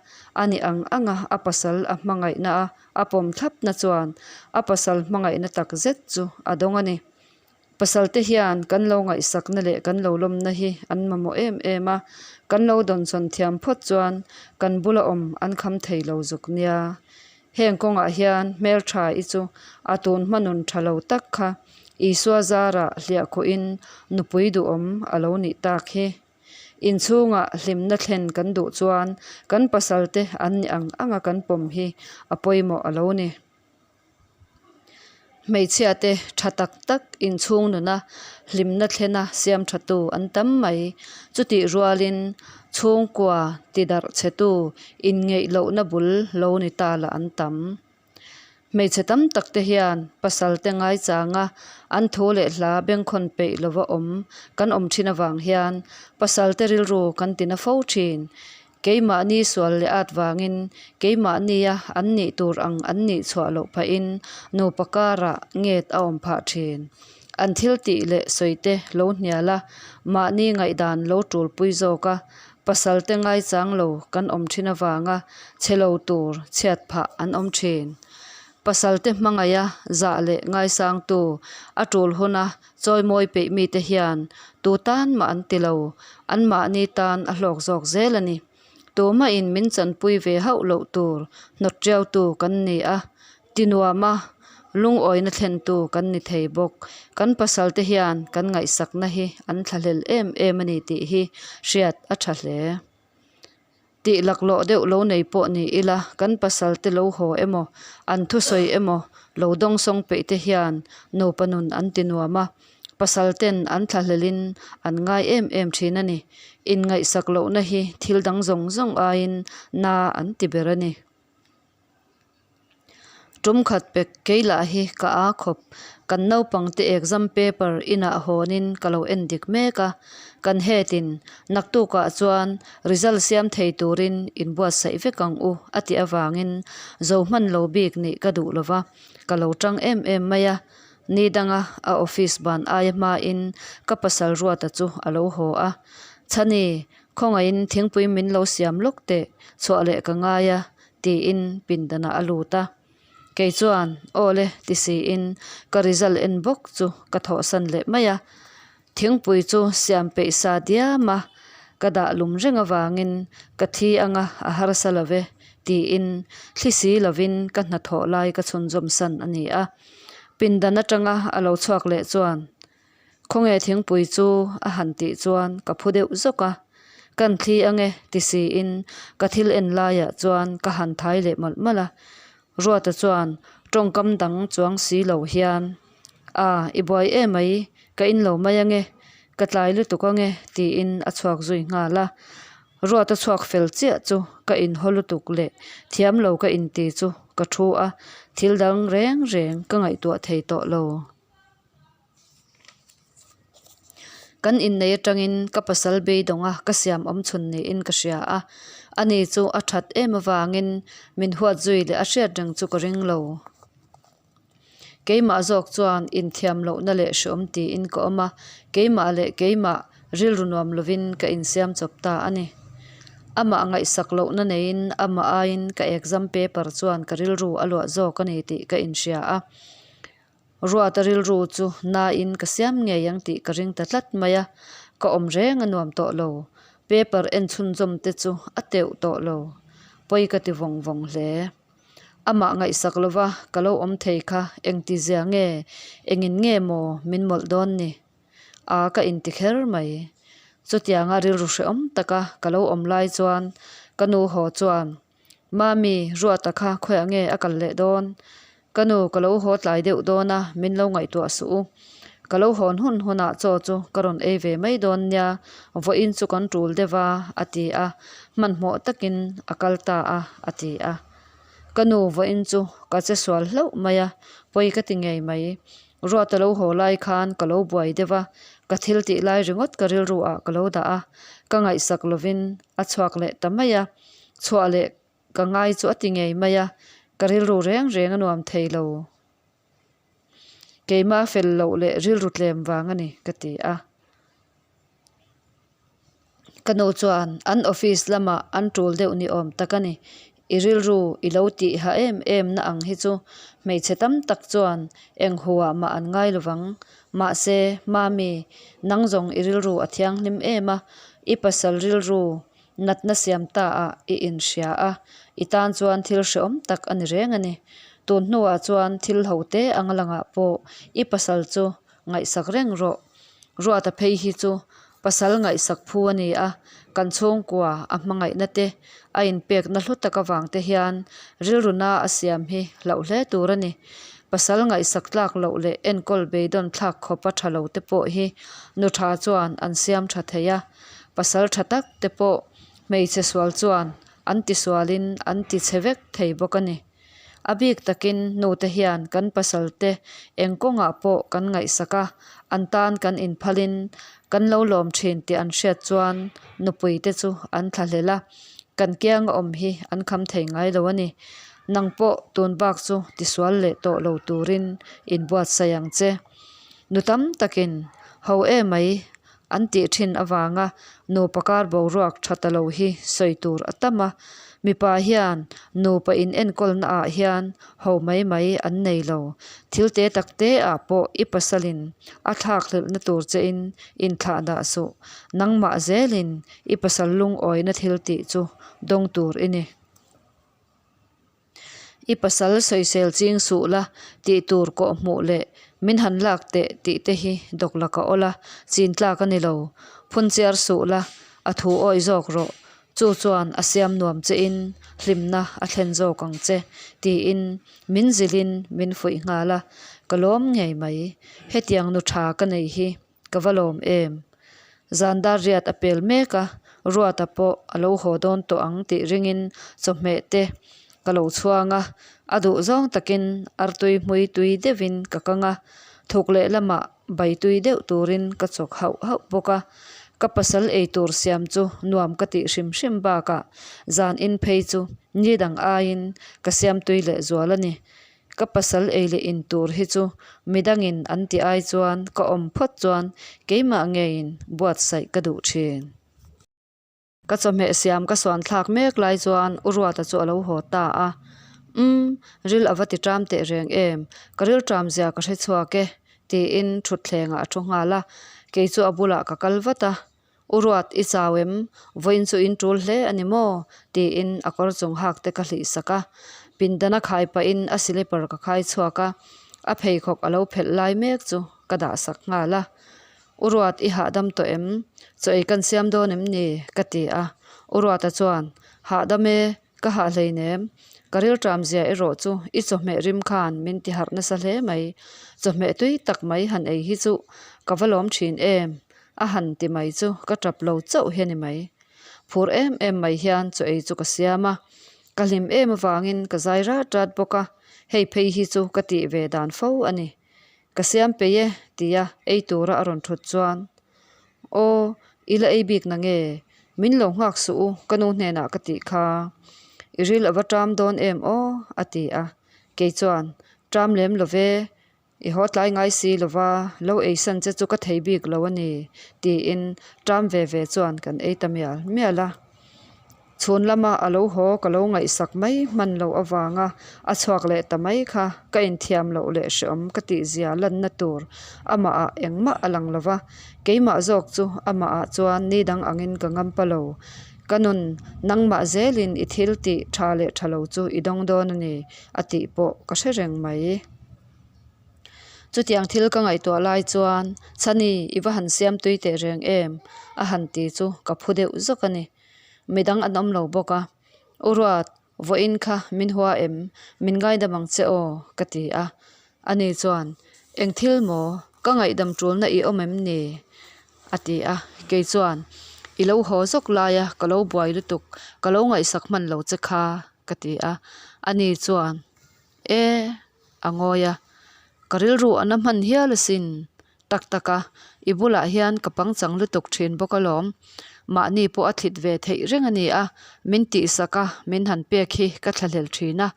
a ni ang anga a pasal a hmangaihna a a pawm thlapna chuan a pasal hmangaihna tak zet chu a dawng a ni. Pasalte hian kan lo ngaihsakna leh kan lo lawmna hi an mamawh em em a, kan lo dawnsawn thiam phawt chuan kan bula awm an kham thei lo zuk nia. Heng kawngah hian hmeltha i chu a tun hma nun tha lo tak kha Isua zarah hliahkhuhin nupui duhawm a lo nih tak hi. Inchhungah hlimna thlen kan duh chuan kan pasalte an ni ang anga kan pawm hi a pawimawh a lo ni. Hmeichhia te tha tak tak inchhung nuna hlimna thlena siam tha tu an tam mai. Chutih rualin chhungkua ti darh chhe tu inngeih lohna bul lo ni ta lah an tam. Hmeichhe tam tak te hian pasal te ngaichanga an thu leh hla bengkhawn peih lova awm kan awm thin avang hian pasal te rilru kan ti na fo thin. Keimahni sual leh at vangin keimahnia an nih tur ang an nih chhuah loh phahin nupa karah nget a awm phah thin. An thil tih leh sawi te lo hnial a, mahni ngaihdan lo tulpui zawk a, pasal te ngaichang lo kan awm thin avanga chhe lo tur chhiat phah an awm thin. Pasal te hmangaiha zah leh ngaisangtu a tul huna chawimawi peih mite hian tu tan mah an ti lo, anmahni tan a hlawk zawk zel a ni. Tumahin min chanpui ve hauh loh tur hnawt tiautu kan ni a, tinuama lungawina thlentu kan ni thei bawk. Kan pasal te hian kan ngaihsakna hi an thlahlel em em a ni tih hi hriat a tha hle. Tih laklawh deuh lo nei pawh ni ila, kan pasal te lo haw emaw, an thusawi emaw lo dawngsawng peih te hian nupa nun an ti nuam a, pasal ten an thlahlelin an ngai em em thin a ni. Inngaihsak lohna hi thil dang zawng zawng aiin na an ti ber a ni. Tum khat pek kei lah hi ka a khawp. Kan naupang te exam paper inah hawnin ka lo en dik mek a. Kan head in naktukah chuan result siam thei turin inbuatsaih vek ang u a tih avangin zo hman lo bik nih ka duh lova ka lo tang em em mai a. Ni danga a office ban aia hmain ka pasal Ruata chu a lo haw a. Chhani, khawngaihin thingpui min lo siam lawk teh chhuah leh ka ngai a tiin pindanah a lut a. Kei chuan, Aw le, ti siin ka result en bawk chu ka thawhsan leh mai a. Thingpui chu siam peih sa diam a, ka dah lum reng avangin ka thi anga a harsa lo ve, tiin thli si lovin ka hnathawh lai ka chhunzawm san a ni a. Pindan atanga a lo chhuak leh chuan, Khawnge thingpui chu a han tih chuan ka phu deuh zawk a, Kan thli ange ti siin ka thil en laiah chuan ka han thai leh mawlh mawlh a. Ruata chuan tawngkam dang chuang si lo hian, A, i buai emai, ka in lo mai ange, ka tlai lutuk ange tiin a chhuak zui nghal a. Ruata chhuak fel chiah chu ka inhaw lutuk leh thiam lo ka inti chu ka thu a, thil dang reng reng ka ngaihtuah thei tawh lo. Kan innei atangin ka pasal beidawnga ka siam awm chhun niin ka hria a, ani chu a that em avangin min huat zui leh a hriat reng chu ka ring lo. Keimah zawk chuan inthiam lohna leh hreawm tiin ka awm a, keimah leh keimah rilru nuam lovin ka insiam chawp ta a ni. Amah ngaihsak lohna neiin amah aiin ka exam paper chuan ka rilru a luah zawk a ni tih ka inhria a. Ruata rilru chu nain ka siam ngei ang tih ka ring ta tlat mai a, ka awm reng a nuam tawh lo. Paper en chhunzawm te chu a teuh tawh lo. Pawi ka ti vawng vawng hle. Amah ngaihsak lova ka lo awm thei kha engti zia nge, engin nge maw min mawlh dawn ni? A ka inti kher mai. Chutianga rilru hrehawm taka ka lo awm lai chuan ka nu haw chuan Mami, Ruata kha khawiah nge a kal leh dawn? Ka nu, ka lo haw tlai deuh dawn a, min lo ngaihtuah suh u. Ka lo hawn hun hunah chaw chu ka rawn ei ve mai dawn nia, vawiin chu kan tul deuh a, a ti a, hmanhmawh takin a kal ta a, a ti a. Ka nu, vawiin chu ka che sual hlauh mai a, pawi ka ti ngei mai. Ruata lo haw lai khan ka lo buai deuh a, ka thil tih lai ringawt ka rilru ah ka lo dah a, ka ngaihsak lovin a chhuak leh ta mai a. Chhuah leh ka ngai chu a ti ngei mai a, ka rilru reng reng a nuam thei lo. Keimah fel loh leh rilru tlem vang a ni ka ti a. Ka nu chuan an office lamah an tul deuh ni awm tak a ni. I rilru i lo tih ha em em na ang hi chu hmeichhe tam tak chuan eng huah mah an ngai lovang. Mahse, Mami, nang zawng i rilru a thianghlim em a, i pasal rilru natna siam ta ah i inhria a, i tan chuan thil hrehawm tak a ni reng a ni. Tun hnuah chuan thil ho te ang langah pawh i pasal chu ngaihsak reng rawh. Ruata phei hi chu pasal ngaihsak phu a ni a, kan chhungkua a hmangaihna te a inpekna hlu tak avang te hian rilru na a siam hi hlauh hle tur a ni. Pasal ngaihsak tlak loh leh enkawl beidawn thlak khawp a tha lo te pawh hi nu tha chuan an siam tha thei a, pasal tha tak te pawh hmeichhe sual chuan an tisualin an ti chhe vek thei bawk a ni. A bik takin nute hian kan pasal te eng kawngah pawh kan ngaihsak a, an tan kan inphalin kan lo lawm thin tih an hriat chuan nupui te chu an thlahlel a. Kan kianga awm hi an kham thei ngai lo a ni. Nang pawh tun bak chu tisual leh tawh lo turin inbuatsaih ang che. Nu tam takin ho emai an tih thin avanga nupa kar boruak tha ta lo hi sawi tur a tam a. Mipa hian nupa in enkawlna ah hian ho mai mai an nei lo. Thil te tak te ah pawh i pasalin a thlak hlelhna tur che in inthlah dah suh. Nangmah zelin i pasal lungawina thil tih chu dawng tur i ni. I pasal sawisel ching suh la tih tur kawh hmuh leh min han lak teh tih te hi dawk la ka awl a, chin tlak a ni lo. Phun chiar suh la, a thu awih zawk rawh. Chu chuan a siam nuam che in hlimna a thlen zawk ang che tiin min zilhin min fuih nghal a, ka lawm ngei mai. Hetiang nu tha ka nei hi Ka va lawm em? Zan dar riat a pel mek a, Ruata pawh a lo haw dawn tawh ang tih ringin chawhmeh te ka lo chhuang a, a duh zawng takin artui hmui tui deuhin ka kang a, thuk leh lamah bai tui deuh turin ka chawk hauh hauh bawk a. Ka pasal ei tur siam chu nuam ka tih hrim hrim bakah zan in phei chu ni dang aiin ka siam tui leh zual a ni. Ka pasal ei leh in tur hi chu midangin an ti ai chuan ka awm phawt chuan keimah ngeiin buatsaih ka duh thin. Ka chawhmeh siam ka suan thlak mek lai chuan U Ruata chu a lo haw ta a, Umm, ril a va ti ṭam teh reng em, ka ril ṭam zia ka hre chhuak e, tiin thutthlengah a thu nghal a, kei chu a bulah ka kal vat a. U Ruat, i chau em? Vawiin chu in tul hle a ni maw? tiin a kawr chung hak te ka hlih sak a. Pindana khai pahin a silipar ka khai chhuak a, a pheikhawk a lo phelh lai mek chu ka dah sak nghal a. U Ruat, i hahdam tawh em? Chaw ei kan siam dawn em ni? ka ti a. U Ruata chuan, Hahdam e, Ka hah hleinem, ka rilṭam zia erawh chu i chawhmeh rim khan min ti harh nasa hle mai. Chawhmeh tui tak mai han ei hi chu ka va lawm ṭhin em? A han ti mai chu ka ṭap lo chauh hi a ni mai. Phur em em mai hian chaw ei chu ka siam a, ka hlim em avangin ka zai rat rat bawk a, hei phei hi chu ka tih ve dan fo a ni. Ka siam peih e tia ei tura a rawn ṭhut chuan Aw, i la ei bik na nge? Min lo nghak suh u, ka nu hnenah ka tih kha. I ril a va ṭam dawn em aw? a ti a. Kei chuan, Ṭam lem lo ve, i haw tlai ngai si lo va, lo ei san che chu ka thei bik lo a ni, tiin ṭam ve ve chuan kan ei ta mial mial a. Chhun lama a lo haw ka lo ngaihsak mai hman loh avanga a chhuak leh ta mai kha ka inthiam loh leh hreawm ka tih zia lanna tur amahah engmah a lang lo va, keimah zawk chu amahah chuan ni dang angin ka ngam pa lo. Ka nun, nangmah zelin i thil tih tha leh tha lo chu i dawng dawn a ni a tih pawh ka hre reng mai. Chutiang thil ka ngaihtuah lai chuan, Chhani, i va han siam tui teh reng em? a han ti chu ka phu deuh zawk a ni. Midang an awm lo bawk a, U Ruat, vawiin kha min hua em? Min ngaidam ang che aw, ka ti a. Ani chuan, Eng thil maw? Ka ngaihdam tulna i awm em ni? a ti a. Kei chuan, I lo haw zawk lai a, ka lo buai lutuk, ka lo ngaihsak hman lo che kha, ka ti a. Ani chuan, E, a ngawi a, ka rilru a na hman hial asin. Tak tak a, i bulah hian ka pangchang lutuk thin bawk alawm. Mahni pawh a thlit ve theih reng a ni a, min tihsak a, min han pek hi ka thlahlel thin a.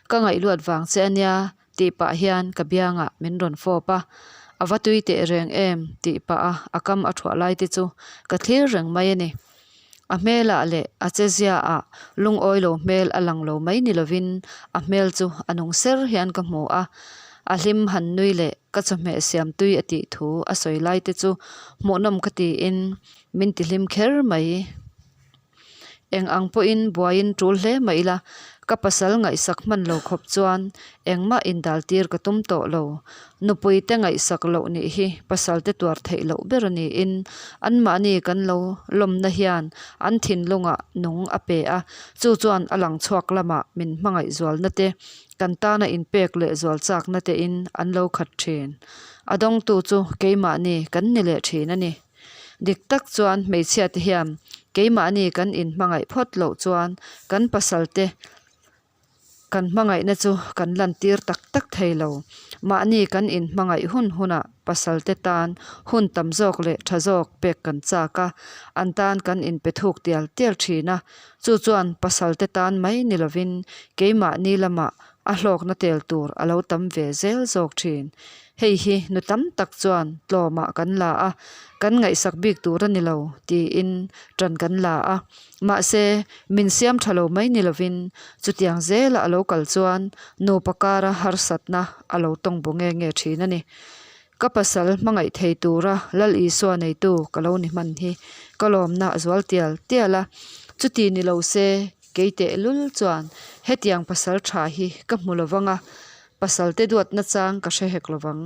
Ka ngaihluat vang che a nia tih pah hian ka biangah min rawn fawp a. A va tui teh reng em tih pah a a kam a thuah lai te chu ka thlir reng mai a ni. A hmelah leh a chezia ah lungawi lo hmel a lang lo mai ni lovin a hmel chu a nung ser hian ka hmu a, a hlim han nui leh ka chawhmeh siam tui a tih thu a sawi lai te chu hmuhnawm ka tiin min ti hlim kher mai. Eng ang pawhin buaiin tul hle mah ila ka pasal ngaihsak hman lo khawp chuan engmah indal tir ka tum tawh lo. Nupui te ngaihsak loh nih hi pasal te tuar theih loh ber a niin anmahni kan lo lawmna hian an thinlungah nung a pe a, chu chuan a lang chhuak lamah min hmangaih zualna te, kan tana inpek leh zual chakna tein an lo khat thin. A dawngtu chu keimahni kan ni leh thin a ni. Dik tak chuan hmeichhia te hian keimahni kan inhmangaih phawt loh chuan kan pasal te Kan hmangaihna chu kan lantir tak tak thei lo. Mahni kan inhmangaih hun hunah pasalte tan hun tam zawk leh tha zawk pek kan chak a, an tan kan inpe thuk tial tial thin a. Chu chuan pasalte tan mai ni lovin keimahni lamah a hlawkna tel tur a lo tam ve zel zawk thin. Hei hi nu tam tak chuan tlawmah kan la a, kan ngaihsak bik tur a ni lo tiin tan kan la a. Mahse, min siam tha lo mai ni lovin chutiang zela a lo kal chuan nupa kara harsatna a lo tawng bu nge nge thin a ni. Ka pasal hmangaih thei tura Lal Isua neitu ka lo ni hman hi ka lawmna a zual tial tial a, chuti ni lo se kei tehlul chuan hetiang pasal tha hi ka hmu lo vang a, pasal te duatna chang ka hre hek lo vang,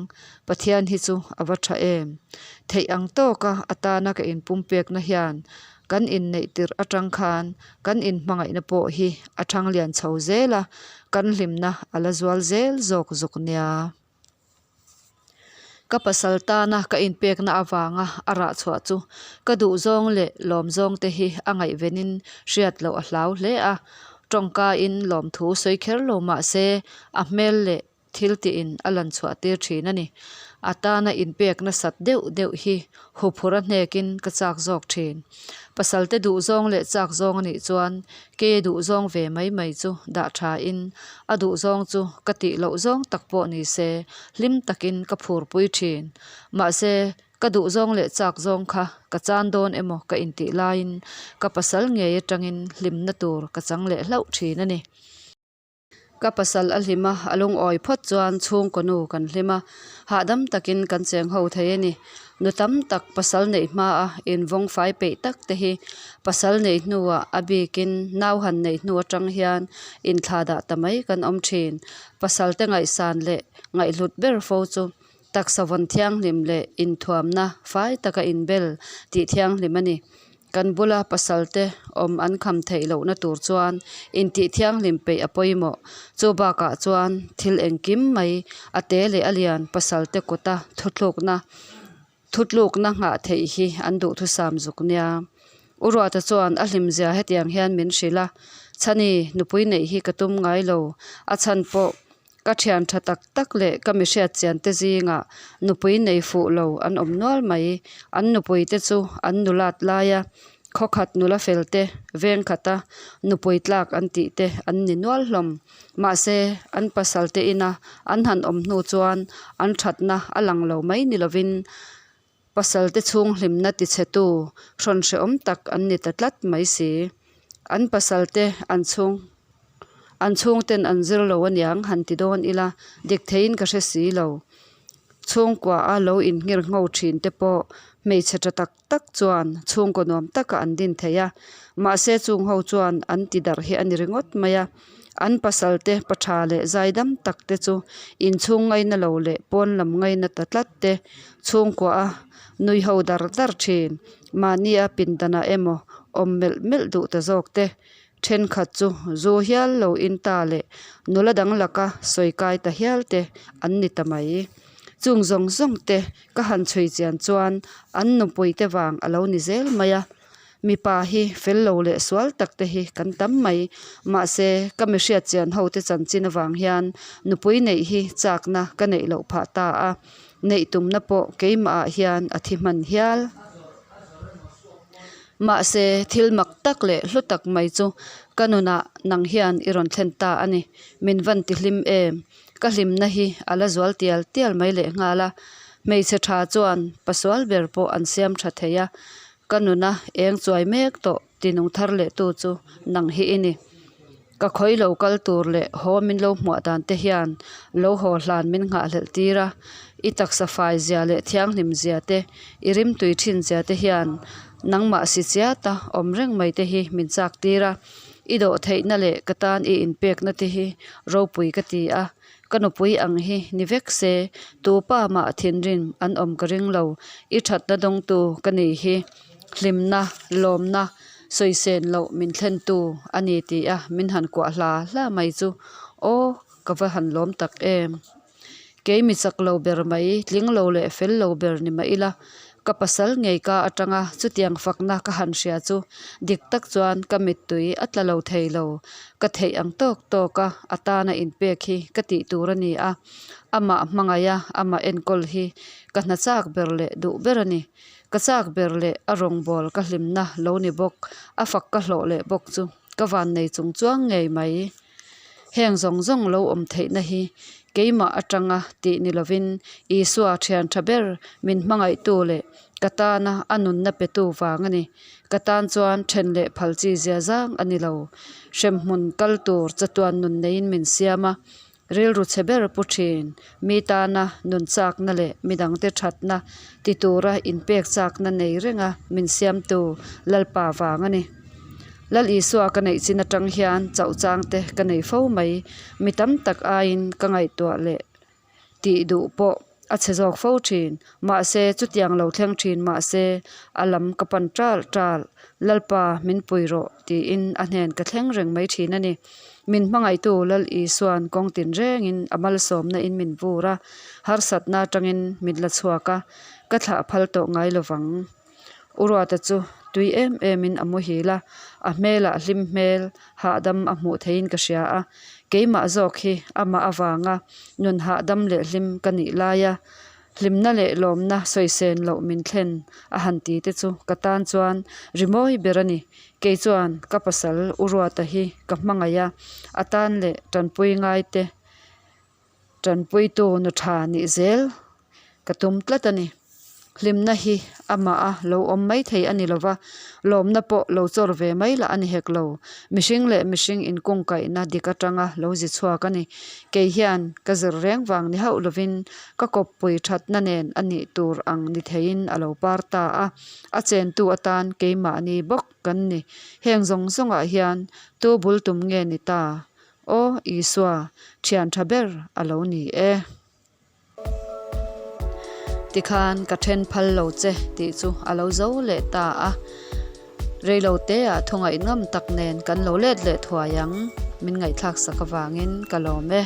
Pathian hi chu a va tha em. Theih ang tawka atana ka inpumpekna hian kan inneih tirh atang khan kan inhmangaihna pawh hi a thang lian chho zel a, kan hlimna a la zual zel zawk zuk nia. Ka pasal tana ka inpekna avanga a rah chhuah chu ka duhzawng leh lawmzawng te hi a ngaihvenin hriat loh a hlau hle a, tawngkain lawmthu sawi kher lo mah se a hmel leh thil tiin a lan chhuah tir thin a ni. A tana inpek nasat deuh deuh hi huphurh a hnekin ka chak zawk thin. Pasalte duhzawng leh chak zawng a nih chuan Ke duhzawng ve mai mai chu dah tha in a duhzawng chu ka tih loh zawng tak pawh ni se hlim takin ka phurpui thin. Mahse, ka duhzawng leh chak zawng kha ka chan dawn emaw ka intih laiin ka pasal ngei atangin hlimna tur ka chang leh hlauh thin a ni. Ka pasal a hlim a, a lungawi phawt chuan chhungkaw nu kan hlim a, hahdam takin kan cheng ho thei a ni. Nu tam tak pasal neih hmaa invawng fai peih tak te hi pasal neih hnuah a bikin nau han neih hnu atang hian inthla dah ta mai kan awm thin. Pasal te ngaihsan leh ngaihhlut ber fo chu taksa vawn thianghlim leh inthuamna fai taka inbel tih thianghlim a ni. Kan bula pasalte awm an kham theih lohna tur chuan intih thianghlim peih a pawimawh. Chu bakah chuan thil engkim mai a te leh a lian pasalte kuta thuthlukna thutlukna nghah theih hi an duhthusam zuk nia. U Ruata chuan a hlimzia hetiang hian min hrilh a, Chhani, nupui neih hi ka tum ngai lo, a chhan pawh Ka thian tha tak tak leh ka mi hriatchian te zingah nupui nei fuh lo an awm nual mai. An nupui te chu an nulat laia khawkhat nula fel te, veng khata nupui tlak an tih te an ni nual hlawm. Mahse, an pasal te ina an han awm hnu chuan an thatna a lang lo mai ni lovin pasal te chhung hlimna tichhetu hrawn hrehawm tak an ni ta tlat mai si. An pasal te an chhung an chhungten an zir lo aniang han ti dawn ila dik theiin ka hre si lo. Chhungkua a lo inngir ngho thin te pawh hmeichhe tha tak tak chuan chhungkaw nuam taka an din thei a, mahse chung ho chuan an ti darh hi a ni ringawt mai a. An pasal te pa tha leh zaidam tak te chu inchhung ngaina lo leh pawn lam ngaina ta tlat te chhungkua a nui ho dar dar thin. Mahnia pindanah emaw awm melh melh duh ta zawk te Thenkhat chu zu hial lo in ta leh nula dang laka sawi kai ta hial te an ni ta mai. Chung zawng zawng te ka han chhui chian chuan an nupui te vang a lo ni zel mai a. Mipa hi fel lo leh sual tak te hi kan tam mai. Mahse, ka mi hriat chian ho te chanchin avang hian nupui neih hi chakna ka neih loh phah ta a. Neih tumna pawh keimah ah hian a thi hman hial. Mahse, thil mak tak leh hlu tak mai chu ka nunah nang hian i rawn thlen ta a ni. Min van ti hlim em? Ka hlimna hi a la zual tial tial mai leh nghal a. Hmeichhe tha chuan pasual ber pawh an siam tha thei a, ka nuna eng chuai mek tawh tinung thar leh tu chu nang hi i ni. Ka khawi lo kal tur leh haw min lo hmuah dan te hian lo haw hlan min nghahhlelh tir a, i taksa fai zia leh thianghlim zia te, i rimtui thin zia te hian nangmah si chiata awm reng mai te hi min chak tir a, i dawh theihna leh ka tan i inpekna te hi ropui ka ti a, ka nupui ang hi ni vek se, tu pa mah thinrim an awm ka ring lo, i thatna dawngtu ka ni hi. Hlimna, lawmna, sawisen loh min thlentu a ni ti a min han kuah hla hla mai chu aw ka va han lawm tak em. Kei mi chak lo ber mai, tling lo leh fel lo ber ni mah ila. Ka pasal ngei ka atanga chutiang fakna ka han hria chu dik tak chuan ka mittui a tla lo thei lo. Ka theih ang tawk tawk a a tana inpek hi ka tih tur a ni a, amah hmangaiha amah enkawl hi ka hna chak ber leh duh ber a ni. Ka chak ber leh a rawngbâwl ka hlimna lo ni bawk, a fak ka hlawh leh bawk chu ka vannei chung chuang ngei mai. Heng zawng zawng lo awm theihna hi keimah atanga tih ni lovin Isua thian tha ber min hmangaihtu leh ka tana a nunna petu vang a ni. Ka tan chuan then leh phal chi zia zang a ni lo. Hremhmun kal tur chatuan nun neiin min siam a, rilru chhe ber pu thin. Mi tana nun chakna leh midangte thatna ti tura inpek chakna nei renga min siamtu Lalpa vang a ni. Lal Isua ka neih chin atang hian chauh chang te ka nei fo mai. Mi tam tak aiin ka ngaihtuah leh tih duh pawh a chhe zawk fo thin. Mahse, chutiang lo thleng thin mahse, a lam ka pan ṭal ṭal. Lalpa min pui rawh tiin a hnen ka thleng reng mai thin a ni. Min hmangaihtu Lal Isua'n kawng tin rengin a malsawmna in min vur a, harsatna atangin min la chhuak a, ka thlah phal tawh ngai lovang. U Ruata chu tui em em in a muhil a, a hmelah hlim hmel hahdam a hmuh theihin ka hria a, keimah zawk hi amah avanga nun hahdam leh hlim ka nih laia hlimna leh lawmna sawisen loh min thlen a han ti te chu ka tan chuan rimawi ber a ni. Kei chuan ka pasal U Ruata hi ka hmangaih a, a tan leh tanpui ngaite Tanpuitu nu tha nih zel ka tum tlat a ni. Hlimna hi amah a lo awm mai thei a ni lo va, lawmna pawh lo chawr ve mai lah a ni hek lo. Mihring leh mihring inkungkaihna dik atanga lo zi chhuak a ni. Kei hian ka zir reng vang ni hauh lovin ka kawppui thatna nen a nih tur ang ni theiin a lo par ta a, a chentu atan keimahni bawk kan ni. Heng zawng zawngah hian tu bul tum nge ni ta? Aw Isua, thian tha ber a lo ni e. Tikhan ka then phal lo che tih chu a lo zo leh ta a. Reilo te ah thungaih ngam tak nen kan lo let leh thuai ang. Min ngaihthlak sak avangin ka lawm e.